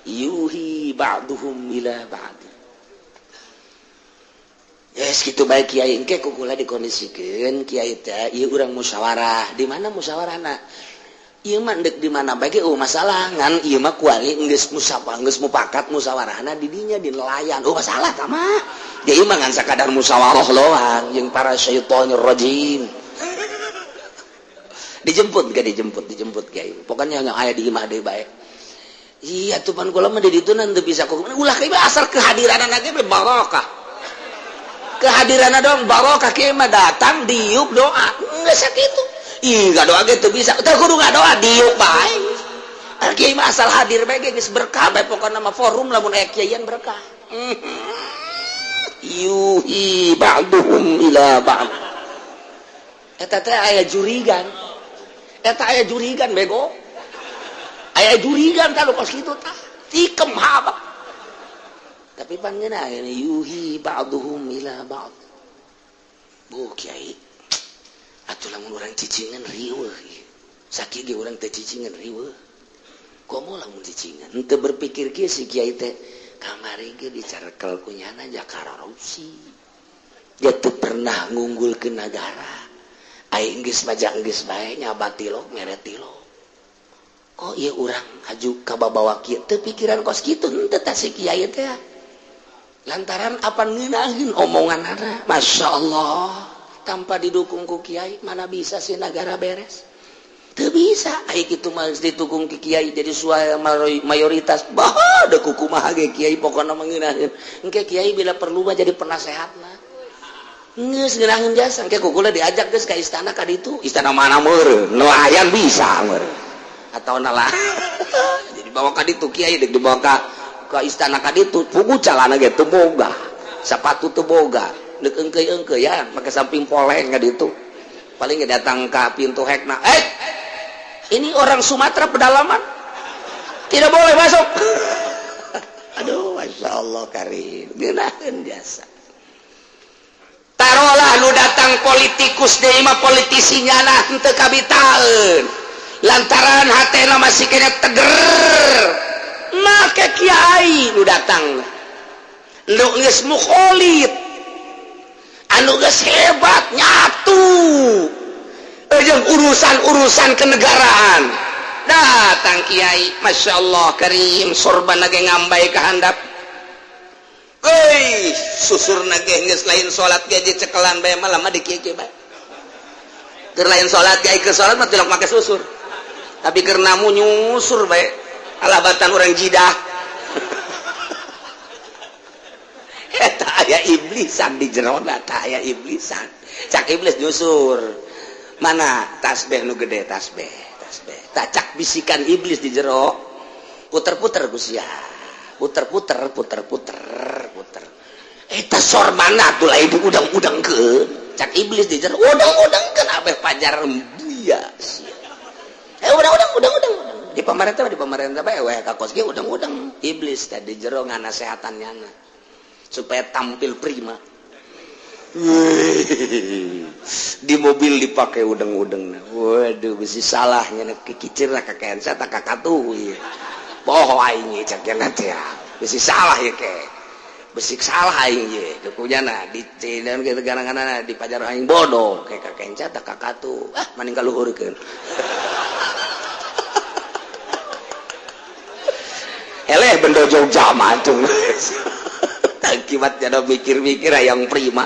Yuhi ba'duhum ila ba'd. Yes, gitu baik, kiai. Engke ku kula dikondisikeun, kiai teh. Ieu urang musyawarah. Di mana musyawarahna? Ieu mah deuk di mana bae ge masalah ngan ieu mah kuali geus musyawarah geus mupakat musyawarahna di dinya di nelayan. Oh masalah tah mah. Ya ieu mah ngan sakadar musyawarah doang jeung para syaitonir rajim. Dijemput gak dijemput, dijemput kiai. Pokoknya yang aya di imah deui bae. Iya tuh pan kula mah di ditu teu bisa kok. Ulah kieu asal kehadiranana ge barokah. Kehadiranna dong barokah kieu mah datang diuk doa. Geus sakitu. Ih ngadoa ge teu bisa. Teu kudu ngadoa diuk bae. Kiai mah asal hadir bae ge geus berkah bae pokona mah forum lamun aya kiaian berkah. Yuhi ba'duhum ila ba'd. Eta teh aya jurigan. Eta aya jurigan bego. Aya jurigan tah kos kitu tah. Tikem haba. Tapi pangeuna yuhi ba'duhum ila ba'd. Bu kiai. Atuh lamun urang cicingan riweuh. Sakieu ge urang teh cicingan riweuh. Komo lamun cicingan? Henteu berpikir kieu si kiai teh kamari ge dicarekel ku nyana jakarorupsi. Dia teu pernah ngunggulkeun nagara. Aing geus majang geus bae nyabat tilok mere tilok. Kok ieu urang haju ka babawa kieu teu pikiran kos kitu henteu tah si kiai teh. Lantaran apa ngeunaheun omonganana. Masya Allah, tanpa didukung ku kiai mana bisa sih negara beres. Teu bisa ai kitu mah geus didukung ku kiai jadi suara mayoritas. Bah da kumaha ge kiai pokona mah ngeunaheun. Engke kiai bila perlu mah jadi penasehatna. Geus ngeunaheun jasa engke kukula diajak geus ka istana ka ditu. Istana mana meureun? Nelayan bisa meureun. Atau nalah. Jadi bawa ka ditu kiai deuk dibawa ka istana ka ditu, pugu calana ge teu boga. Sapatu teu boga. Deuk eungkeuy-eungkeuy ya, make samping poleng ka ditu. Paling ge datang ka pintu hekna. Eh, ini orang Sumatera pedalaman. Tidak boleh masuk. Aduh, Masya Allah karim. Ngeunaheun jasa. Tarolah nu datang politikus deui mah politisi nyana henteu kabitaeun. Lantaran hatena masih kena teger. Make kiai nu datang. Nu geus mukholid. Anu geus hebat nyatu. Jeung urusan-urusan kenegaraan. Datang kiai, Masya Allah karim sorban ge ngambai ka handap. Euy, susurna ge geus lain salat ge dicekelan bae malah mah di kieu bae. Keur lain salat ge keur salat mah tilok make susur. Tapi keur namu nyusur bae. Alabatan urang jidah. Eta aya iblisan di jerona, tah aya iblisan. Cak iblis nyusur. Mana tasbih nu gede tasbih, tasbih. Tak cak bisikan iblis di jero. Puter-puter ku sia. Puter-puter, puter-puter, puter. Eta sorbana tuh lain udang-udangkeun. Cak iblis di jero udang-udangkeun abeh pajar buya sia. Udang-udang, udang-udang. Di pemerintah bae we ka kos ge udang-udang. Iblis teh di jero nganasehatan nyana supaya tampil prima. Di mobil dipakai udang-udang. Waduh, bisi salahnya kikicir lah kakean saya tak kakatuh. Boho aing cak nyana teh. Bisi salah ya ke. Bisi salah aing ye. Kunyana di dan kitu gara-gara di pajar aing bodoh kayak kakenca tak kakatuh. Ah, maning kaluhurkeun. Eleh bendo Jogja mah tuh. Akibat jada mikir-mikir yang prima.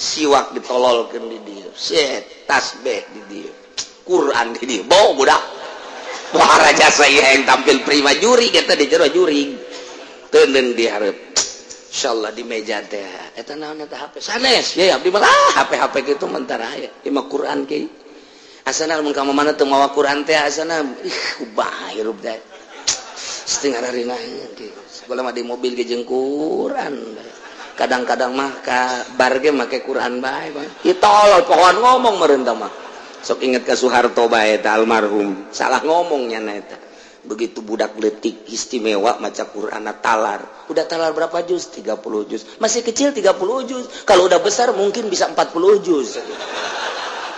Siwak ditololkeun di dieu. Set tasbih di dieu. Quran di dieu. Bau budak. Wah raja saya yang tampil prima juri kita di jero juring. Teuneun di hareup. Insyaallah di meja teh. Eta naon eta HP sanes ya abdi mah HP-HP kitu mentara aya. Ieu mah Quran kieu. Asana mun ka mana teu mawa Quran teh asana ih ubah hirup teh. Setengah harinaheun kieu. Sekolah mah di mobil ge jeung Quran. Kadang-kadang mah ka bar ge make Quran bae bang. Ieu tolol pohon ngomong meureun tah mah. Sok inget ka Soeharto bae eta almarhum. Salah ngomong nya eta. Begitu budak leutik istimewa maca Quran talar. Udah talar berapa juz? 30 juz. Masih kecil 30 juz. Kalau udah besar mungkin bisa 40 juz.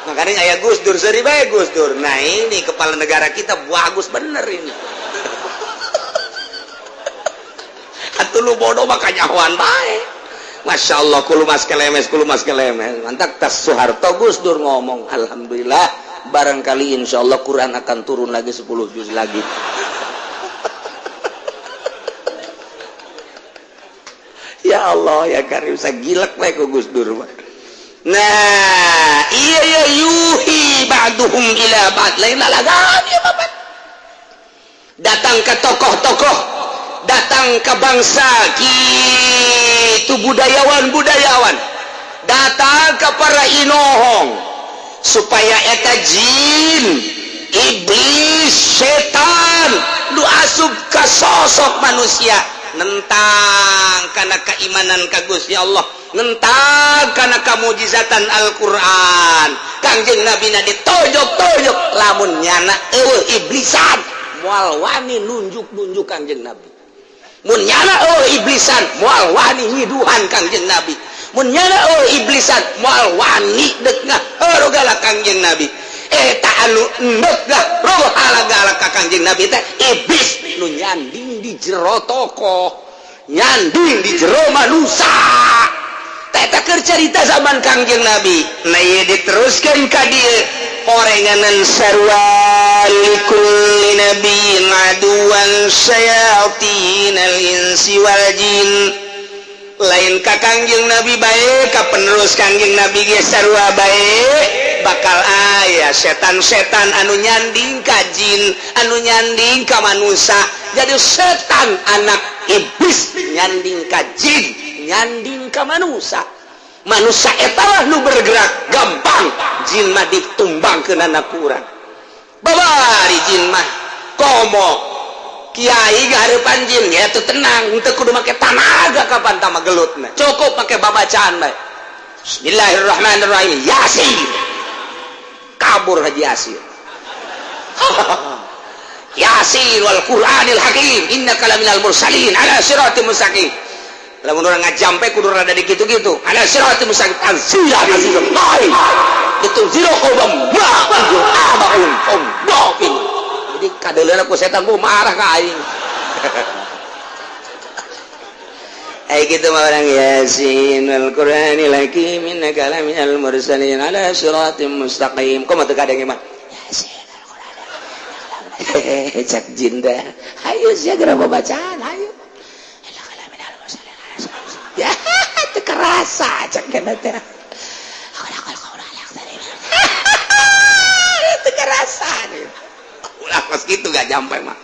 Makanya aya Gus Dur seuri bae Gus Dur. Nah ini kepala negara kita bagus bener ini. Atuh lu bodoh mah kanyahoan bae. Masya Allah kulumas kelemes kulumas kelemes. Mantap tas Soeharto Gus Dur ngomong alhamdulillah Barangkali insyaallah Quran akan turun lagi 10 juz lagi. Ya Allah ya Karim, sagilek we ku Gus Dur. Nah, iya ya yuhi ba'duhum ila ba'd, lain lalagan ya bapak. Datang ke tokoh-tokoh, datang ke bangsa kitu budayawan-budayawan, datang ke para inohong supaya eta jin, iblis, setan nu asup ka sosok manusia nentang karena keimanan ka Gusti Allah, nentang karena kamujizatan Al-Qur'an. Kangjeng Nabi na ditojok-tojok lamun nyana eueuh iblisan moal wani nunjuk-nunjuk Kangjeng Nabi. Mun nyana eueuh iblisan moal wani nyiduhan Kangjeng Nabi. Mun nyana eueuh iblisan moal wani deuk ngaharogala Kangjeng Nabi. Eta anu endek ngahrogalak ka Kangjeng Nabi teh iblis nu nyanding di jero tokoh, nyanding di jero manusia. Eta keur carita zaman Kangjeng Nabi. Nah ieu diteruskeun ka dieu orenganan sarua likulli nabiyyin aduwan syayatinal insi wal jin. Lain ka Kangjeng Nabi bae, ka penerus Kangjeng Nabi ge sarua bae bakal aya setan-setan anu nyanding ka jin, anu nyanding ka manusia. Jadi setan anak iblis nyanding ka jin, nyanding ka manusia. Manusia etalah nu bergerak gampang, jin mah ditumbangkeun anak kurang. Babari jin mah komo kiai ngahareupan jin ya tuh tenang, teu kudu make tanaga kapan tama gelutna. Cukup make babacaan bae. Bismillahirrahmanirrahim. Yasin. Kabur Haji Yasin. Yasin wal Qur'anil Hakim innaka laminal mursalin ala siratim mustaqim. Lamun urang ngajampe kudu rada di kitu-kitu. Ala siratim mustaqim tanzila azizul lahi. Ditunzira qawman ma abaum um baqin. Jadi kadeuleuna ku setan bu marah ka aing. Ay gitu mah orang Yasin wal Qur'anil Hakim innaka laminal mursalin ala siratim mustaqim. Kumaha teu kadenge mah? Yasin al Qur'an. Cak jinda. Hayu sia geura babacaan, hayu. Ya, teu kerasa cak kana teh. Teu kerasa. Ulah kos kitu gak jampe mah.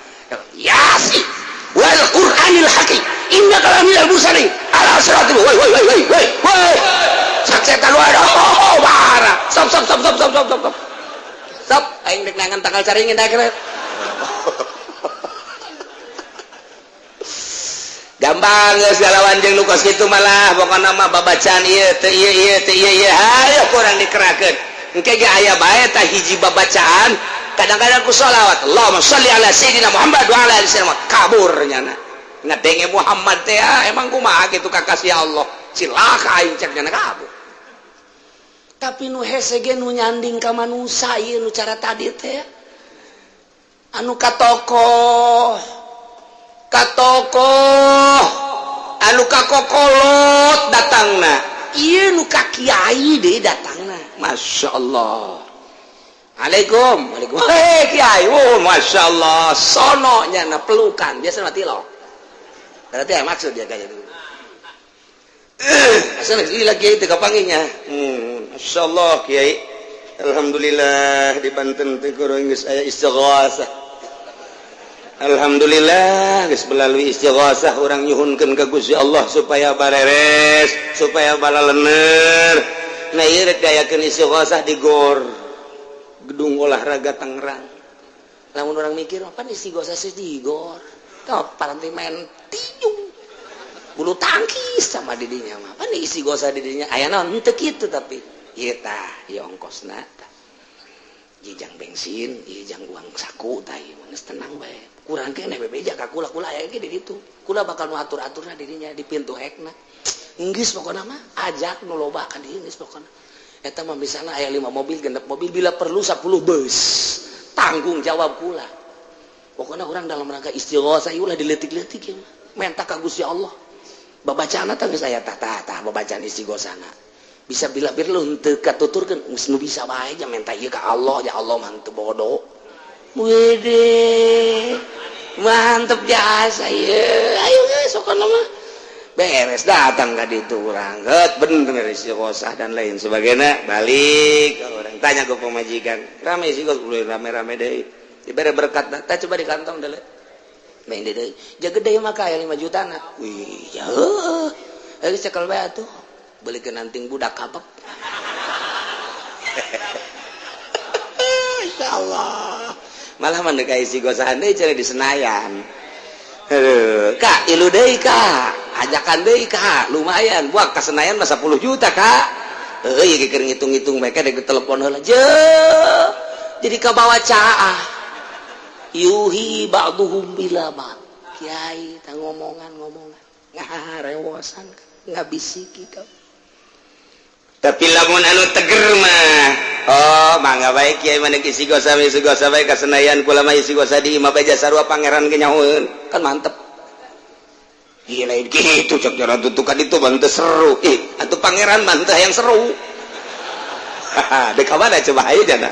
Yasin wal Qur'anil Hakim innaka laminal mursalin ala siratil woi woi woi woi woi woi. Sak setan wae oh marah. Stop stop stop stop stop stop stop. Stop aing rek nangan tanggal caringin dah kira. Gampang geus galawan jeung nu kos kitu malah pokona mah babacaan ieu teu ieu ieu teu ieu ieu hayo kurang dikerahkeun. Engke ge aya bae tah hiji babacaan kadang-kadang ku sholawat Allahumma sholli ala sayyidina Muhammad wa ala ali sayyidina Muhammad kabur nyana ngadenge Muhammad teh emang kumaha kitu kakasih Allah cilaka aing cek nyana kabur. Tapi nu hese ge nu nyanding ka manusa ieu nu cara tadi teh anu ka tokoh anu ka kokolot datangna ieu nu ka kiai deui datangna. Masya Allah. Alaikum, waalaikum. Hei kiai, oh masya Allah, sono nyana pelukan biasa mati lo. Berarti ya maksud dia kayak gitu. Asal lagi kiai teu kapanggihnya. Masya Allah kiai. Alhamdulillah di Banten teh kurang geus aya istighosah. Alhamdulillah geus melalui istighosah urang nyuhunkeun ka Gusti Allah supaya bareres, supaya balalener. Nah ieu rek diayakeun istighosah di gor gedung olahraga Tangerang. Lamun orang mikir apa istighosah sih di gor? Tah paranti main tinju. Bulu tangkis sama didinya mah. Apa istighosah didinya? Aya naon henteu kitu tapi ieu tah ieu ongkosna tah. Ieu jang bensin, ieu jang uang saku tah ieu mah geus tenang bae. Kurang keneh bebeja ka kula kula aya ge di ditu. Kula bakal nu atur-aturna didinya di pintu hekna. Geus pokona mah ajak nu loba ka dieu geus pokona. Eta mah misalna aya 5 mobil, genep mobil, bila perlu 10 bus. Tanggung jawab kula. Pokona urang dalam rangka istighosah ieu ulah dileutik-leutik ieu mah. Menta ka Gusti Allah. Babacana teh geus aya tah tah tah babacaan istighosahna. Bisa bila lu henteu katuturkeun geus nu bisa bae nya menta ieu ka Allah, ya Allah mah henteu bodoh. Wede. Mantep jasa ieu. Ayo geus sokona mah. Beres datang ka ditu urang. Heut bener istighosah dan lain sebagainya. Balik urang tanya ke pemajikan. Rame sih geus rame-rame deui. Dibere berkat tah coba di kantong deuleu. Main deui. Ja gede mah ka 5 juta na. Wih, ya heueuh. Geus cekel bae atuh. Belikeun anting budak kapek. Insyaallah. Malah mah deuk istighosah deui cenah di Senayan. Heuh, Kak, ilu deui Kak. Ajakan deui Kak, lumayan. Buak ka Senayan mah 10 juta Kak. Heuh, ieu keur ngitung-ngitung mereka deuk telepon heula. Jeuh. Jadi kabawa caah. Yuhi ba'duhum bila ba'd. Kiai tah ngomongan-ngomongan. Ngarewosan ngabisiki kau. Tapi lamun anu teger mah, oh mangga bae kiai mana istighosah istighosah bae ka Senayan kula mah istighosah di imah bae sarua pangeran ge nyahoeun. Kan mantep. Iya lain gitu cek cara tutukan itu bang seru. Ih, atuh pangeran mah teu hayang seru. Dek ka mana coba ayo jana.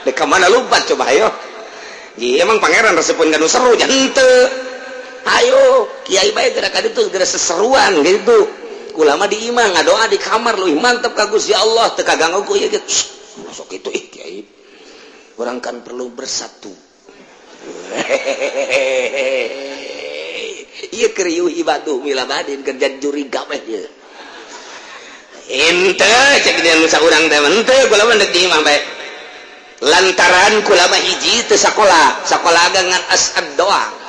Dek ka mana lumpat coba ayo. Iya emang pangeran resepun kanu seru nya henteu. Ayo kiai bae geura ka ditu geura seseruan gitu. Ulama di imah ngadoa di kamar leuwih mantep ka Gusti Allah teu kaganggu ku ieu gitu. Masuk itu ih kiai. Urang kan perlu bersatu. Ieu keur yuhi batu milabadin kerja juri gabeh ieu. Henteu cek dia nu saurang teh henteu kula mah deuk di imah bae. Lantaran kula mah hiji teu sakola, sakola ngan asad doang.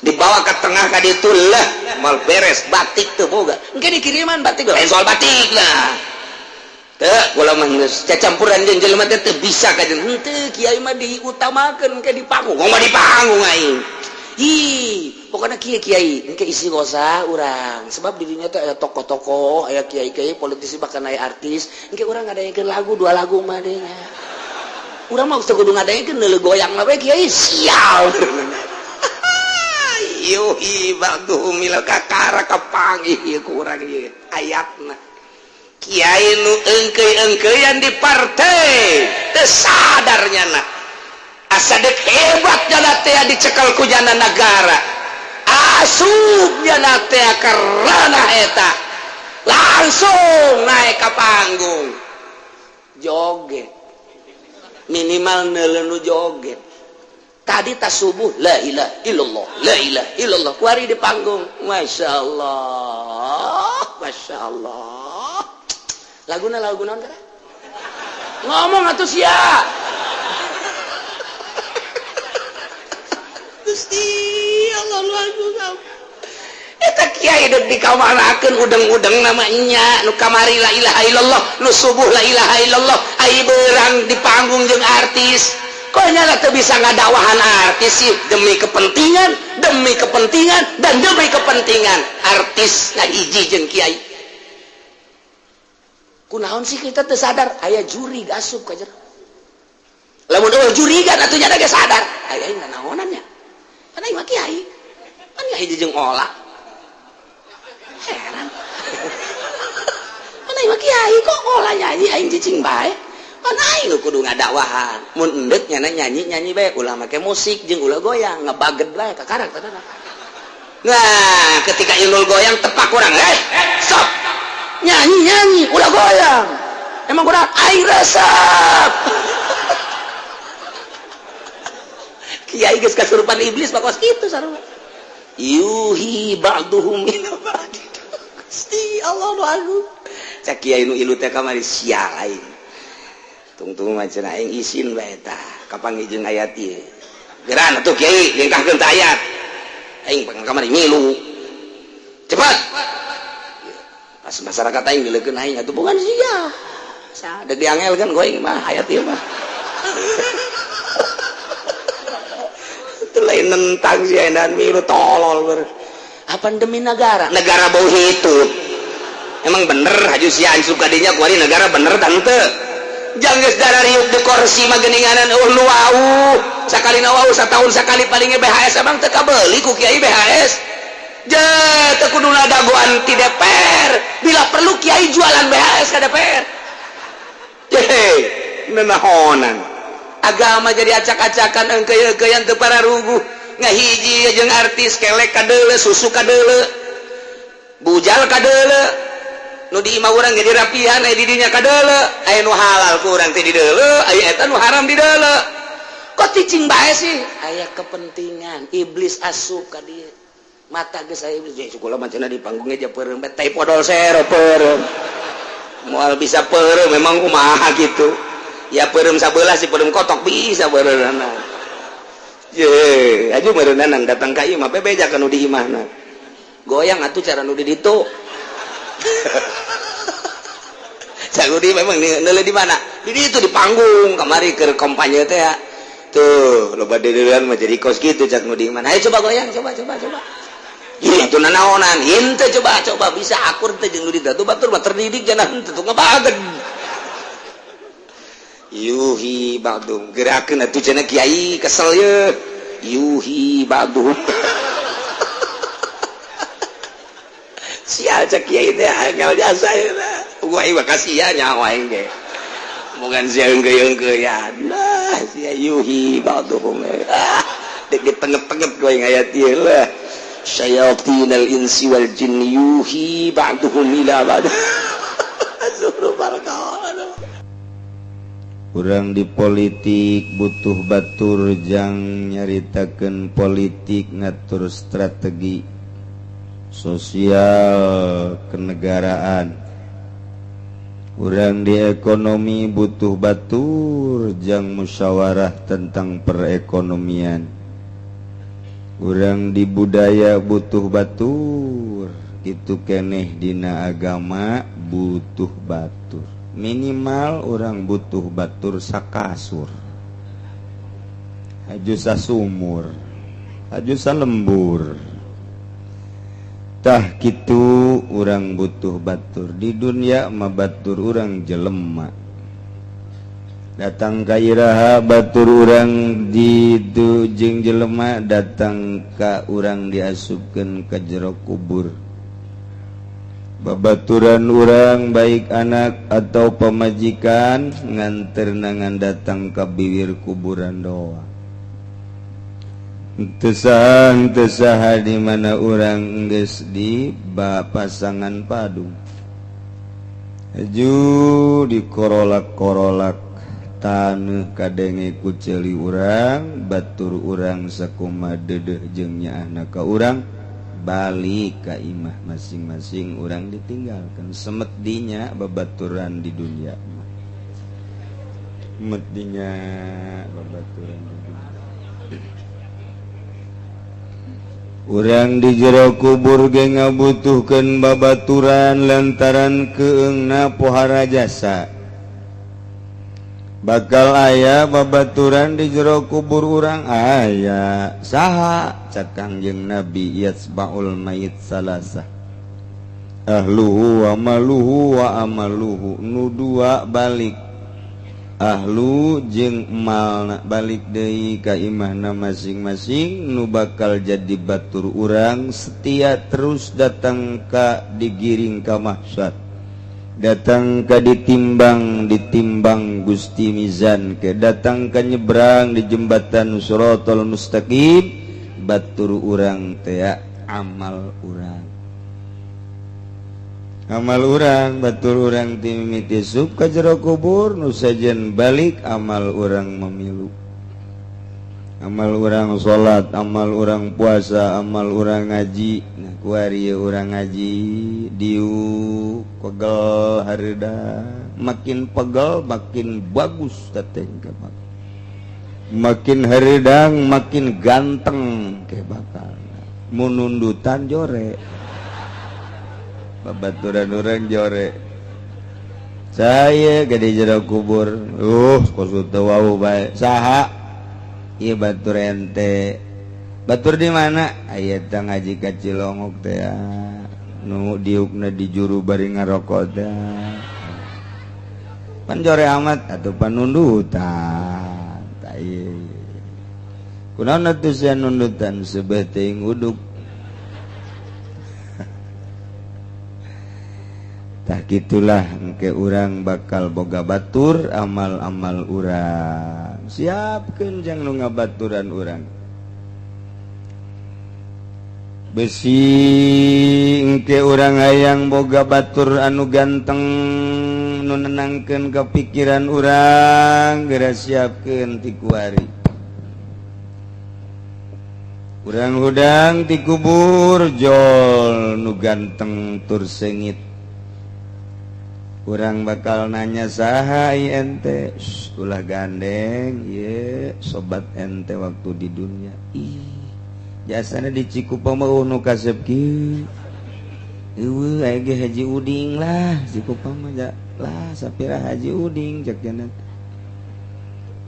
Dibawa ke tengah ka ditu lah mal beres batik teu boga. Engke dikiriman batik lain soal batik lah. Teu kula mah geus cacampuran jeung jelema teh teu bisa ka jeung henteu kiai mah diutamakeun engke di panggung. Ngomong di panggung aing. Ih, pokoknya kiai kiai engke istighosah urang sebab di dinya teh aya tokoh-tokoh, aya kiai-kiai, politisi bahkan aya artis. Engke urang ngadaekeun lagu dua lagu mah deui nya. Urang mah teu kudu ngadaekeun neuleuh goyang mah we kiai sial. Yuhi ba'duhum ila kakara kapanggih ieu ku urang ieu ayatna. Kiai nu eungkeuy-eungkeuyan di partai teu sadar nyana. Asa dek hebat nyana teh dicekal ku jana nagara. Asup nyana teh ka ranah eta. Langsung naik ka panggung. Joget. Minimal neuleuh nu joget. Tadi tas subuh la ilaha illallah la ilaha illallah kuari di panggung masya Allah masya Allah laguna lagu naon kara ngomong atuh sia Gusti Allah lagu eta kiai deuk dikamanakeun udeng-udeng namanya nu kamari la ilaha illallah nu subuh la ilaha illallah ai beurang di panggung jeung artis. Kok nyala tuh bisa ngadakwahan artis sih demi kepentingan, dan demi kepentingan artis ngahiji jeung kiai. Kunaon sih kita teu sadar aya juri asup ka jero. Lamun eueuh jurigan atuh nya ge sadar. Aya aing nanaonan nya. Pan aing mah kiai. Pan ngahiji jeung olah. Heran. Pan aing mah kiai kok olah nyanyi aing cicing bae. Pan aing nu kudu ngadakwahan. Mun endek nyana nyanyi-nyanyi bae ulah make musik jeung ulah goyang ngebaget bae kakarak tadana. Nah, ketika Inul goyang tepak urang, stop. Nyanyi-nyanyi ulah goyang. Emang kurang aing resep. Kiai geus kasurupan iblis bakos kitu sarua. Yuhi ba'duhum ila ba'd. Gusti Allah nu agung. Cak kiai nu ilu teh kamari sial aing. Tungtung mah cenah aing isin bae tah kapanggih jeung ayat ieu. Geran atuh kiai lengkahkeun teh ayat. Aing pang kamari ngilu. Cepat. Pas masyarakat aing dileukeun aing atuh bukan sia. Sada diangelkeun going mah ayat ieu mah. Itu lain nentang sia dan milu tolol ber. Apa demi negara? Negara bau hitut. Emang bener haju sia ansup ka dinya kuari negara bener tante. Jangan geus darariuk di kursi mah geuninganan eueuh nu wau. Sakalina wau satahun sakali palingnya BHS emang teu kabeuli ku kiai BHS. Je teu kudu dagoan ti DPR, bila perlu kiai jualan BHS ka DPR. Je nenahonan agama jadi acak-acakan, engkeu-engkeuyan teu pararuguh. Ngahiji jeung artis, kelek kadeule, susu kadeule, bujal kadeule. Nu di imah urang ge dirapihan, aya di dinya kadeule. Aya nu halal ku urang teh dideule, aya eta nu haram dideule. Kok cicing bae sih? Aya kepentingan iblis asup ka dieu. Mata geus aya iblis sekolah macana di panggungnya aja peureum tai podol sero peureum. Moal bisa peureum memang kumaha gitu. Ya peureum sabelah si peureum kotok bisa beureunana. Ye, aju meureunana datang ka imah bebeja ka nu di imahna. Goyang atuh cara nu di ditu. Cak memang nilai di mana? Di ditu di panggung kamari keur kampanye teh ya. Tuh, loba deudeuan mah jadi kos gitu cak nu di mana. Ayo coba goyang, coba coba coba. Itu nanaonan, henteu coba coba bisa akur teh jeung nu di ditu, batur mah terdidik jangan henteu tuh ngabagen. Yuhi ba'dum gerakeun atuh cenah kiai kesel ye. Yuhi ba'dum. Sial cak kiai teh angel jasa ye. Gua ieu kasihan nyawa aing ge. Bukan sia engkeu-engkeuyan. Nah, sia yuhi ba'dhum. Ah, dek ditengep-tengep gua ayat ieu lah. Syayatinal insi wal jin yuhi ba'duhum ila ba'd. Urang di politik butuh batur jang nyaritakeun politik, ngatur strategi sosial kenegaraan. Urang di ekonomi butuh batur jang musyawarah tentang perekonomian. Urang di budaya butuh batur, itu keneh dina agama butuh batur. Minimal orang butuh batur sakasur, haju sasumur, haju salembur. Tah kitu urang butuh batur di dunia mah, batur urang jelema datang ka iraha, batur urang di jeung jelema datang ka urang diasupkeun ka jero kubur. Babaturan urang baik anak atau pemajikan nganter nangan datang ke bibir kuburan doang. Tesaha di mana urang geus di ba pasangan padung. Aju dikorolak-korolak taneuh kadenge ku ceuli urang, batur urang sakuma dedeh jeung nyaahna ka urang, balik ka imah masing-masing, urang ditinggalkan. Semet dinya babaturan di dunia mah, medinya babaturan di dunia. Urang di jero kubur ge ngabutuhkeun babaturan lantaran keengna pohara jasa. Bakal aya babaturan di jero kubur urang, aya saha? Cak Kangjeng Nabi, yatsbaul mayit salasah, ahluhu wa maluhu wa amaluhu. Nu dua balik, ahlu jeung malna, balik deui ka imahna masing-masing. Nu bakal jadi batur urang setia terus datang ka digiring ka mahsyar, datang ke ditimbang, ditimbang Gusti Mizan, ke datang ke nyebrang di jembatan Shirotol Mustaqim, batur urang teh amal urang, amal urang batur urang timimiti sub ka jero kubur nu sajen balik. Amal urang memilu, amal urang salat, amal urang puasa, amal urang ngaji. Nah, kuari urang ngaji diuk pegel hareuda, makin pegel makin bagus teteh, makin hareudang makin ganteng ke bakal munundutan jore babaturan urang jore. Saya gede jero kubur kos teu wawuh bae. Saha ieu batur ente? Batur di mana? Aya teh ngaji ka Cilongok teh, nu diukna di juru bari ngarokok teh. Pan jore amat atuh panundutan. Tah ieu kunaon atuh sia nundutan? Seubeuh teuing uduk. Tah gitulah engke urang bakal boga batur amal-amal urang. Siapkeun jang nu ngabaturan urang. Besi engke urang hayang boga batur anu ganteng nu nenangkeun kepikiran urang, geura siapkeun ti kuari. Urang hudang ti kubur jol nu ganteng tur seungit. Urang bakal nanya saha ente, ulah gandeng ye sobat ente waktu di dunia. Ih, jasana di Cikupa mah nu kasep kieu. Eueuh aya ge Haji Uding lah, Cikupa mah lah sapira Haji Uding cek cenah.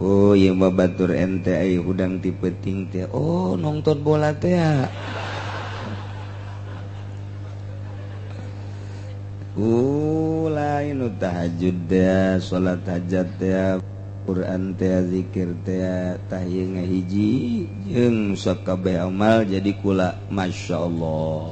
Oh ieu mah batur ente aya hudang ti peuting teh. Oh nonton bola teh ya. Lain tahajud teh, salat hajat teh, Quran teh, zikir teh, tah ieu ngahiji jeung sakabeh amal jadi kula masyaallah.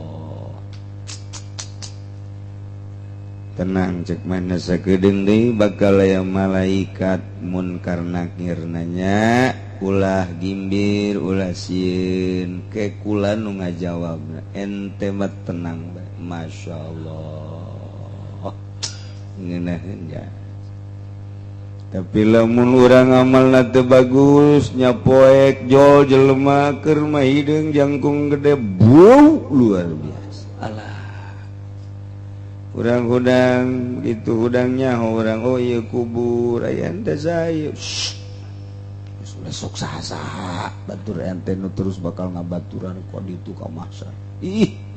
Tenang cek mana sakedeung deui bakal aya malaikat munkar nakir nanya ulah gimbir ulah sieun ke kula nu ngajawabna ente mah tenang bae masyaallah. Ngeunaheun ya. Tapi lamun urang amalna teu bagus nyapoek jol jelema keur mah hideung jangkung gede bau luar biasa. Alah. Urang hudang gitu hudangnya urang oh ieu kubur aya ente saya. Besok saha-saha batur ente nu terus bakal ngabaturan kok ditu ka mahsyar. Ih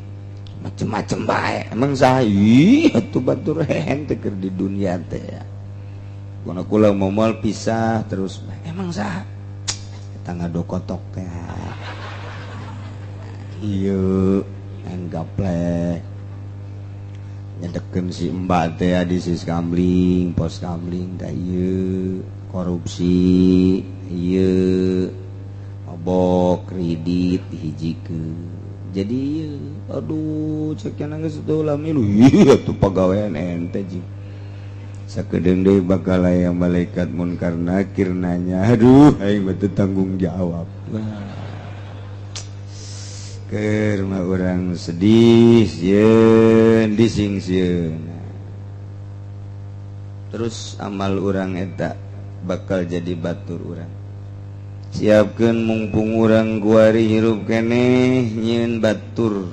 macem-macem bae emang saha ih atuh batur ente keur di dunia teh ya. Kuna kula moal pisah terus emang saha eta ngadokotok teh. Ieu gaplek nyedekeun si mbak teh di sis kamling pos kamling teh ieu korupsi ieu mabok kredit dihijikeun. Jadi aduh cek geus teu lami lu ieu tuh pagawean ente jing. Sakedeung deui bakal aya malaikat munkar nakir nanya aduh aing mah teu tanggung jawab. Keur mah urang sedih sieun dising sieun. Terus amal urang eta bakal jadi batur urang. Siapkeun mumpung urang kuari hirup keneh nyieun batur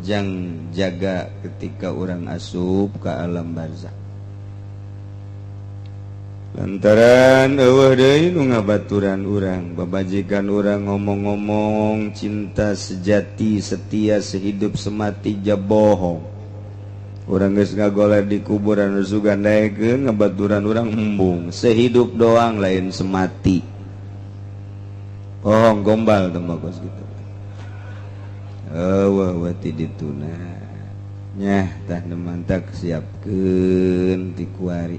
jang jaga ketika urang asup ka alam barzah. Lantaran eueuh deui nu ngabaturan urang, babajikan urang ngomong-ngomong cinta sejati setia sehidup semati jabohong. Urang geus ngagoler di kuburan sugan daekeun ngabaturan urang embung, sehidup doang lain semati. Bohong gombal teu bagus gitu. Eueuh we ti dituna. Nyah tah nu mantak siapkeun ti kuari.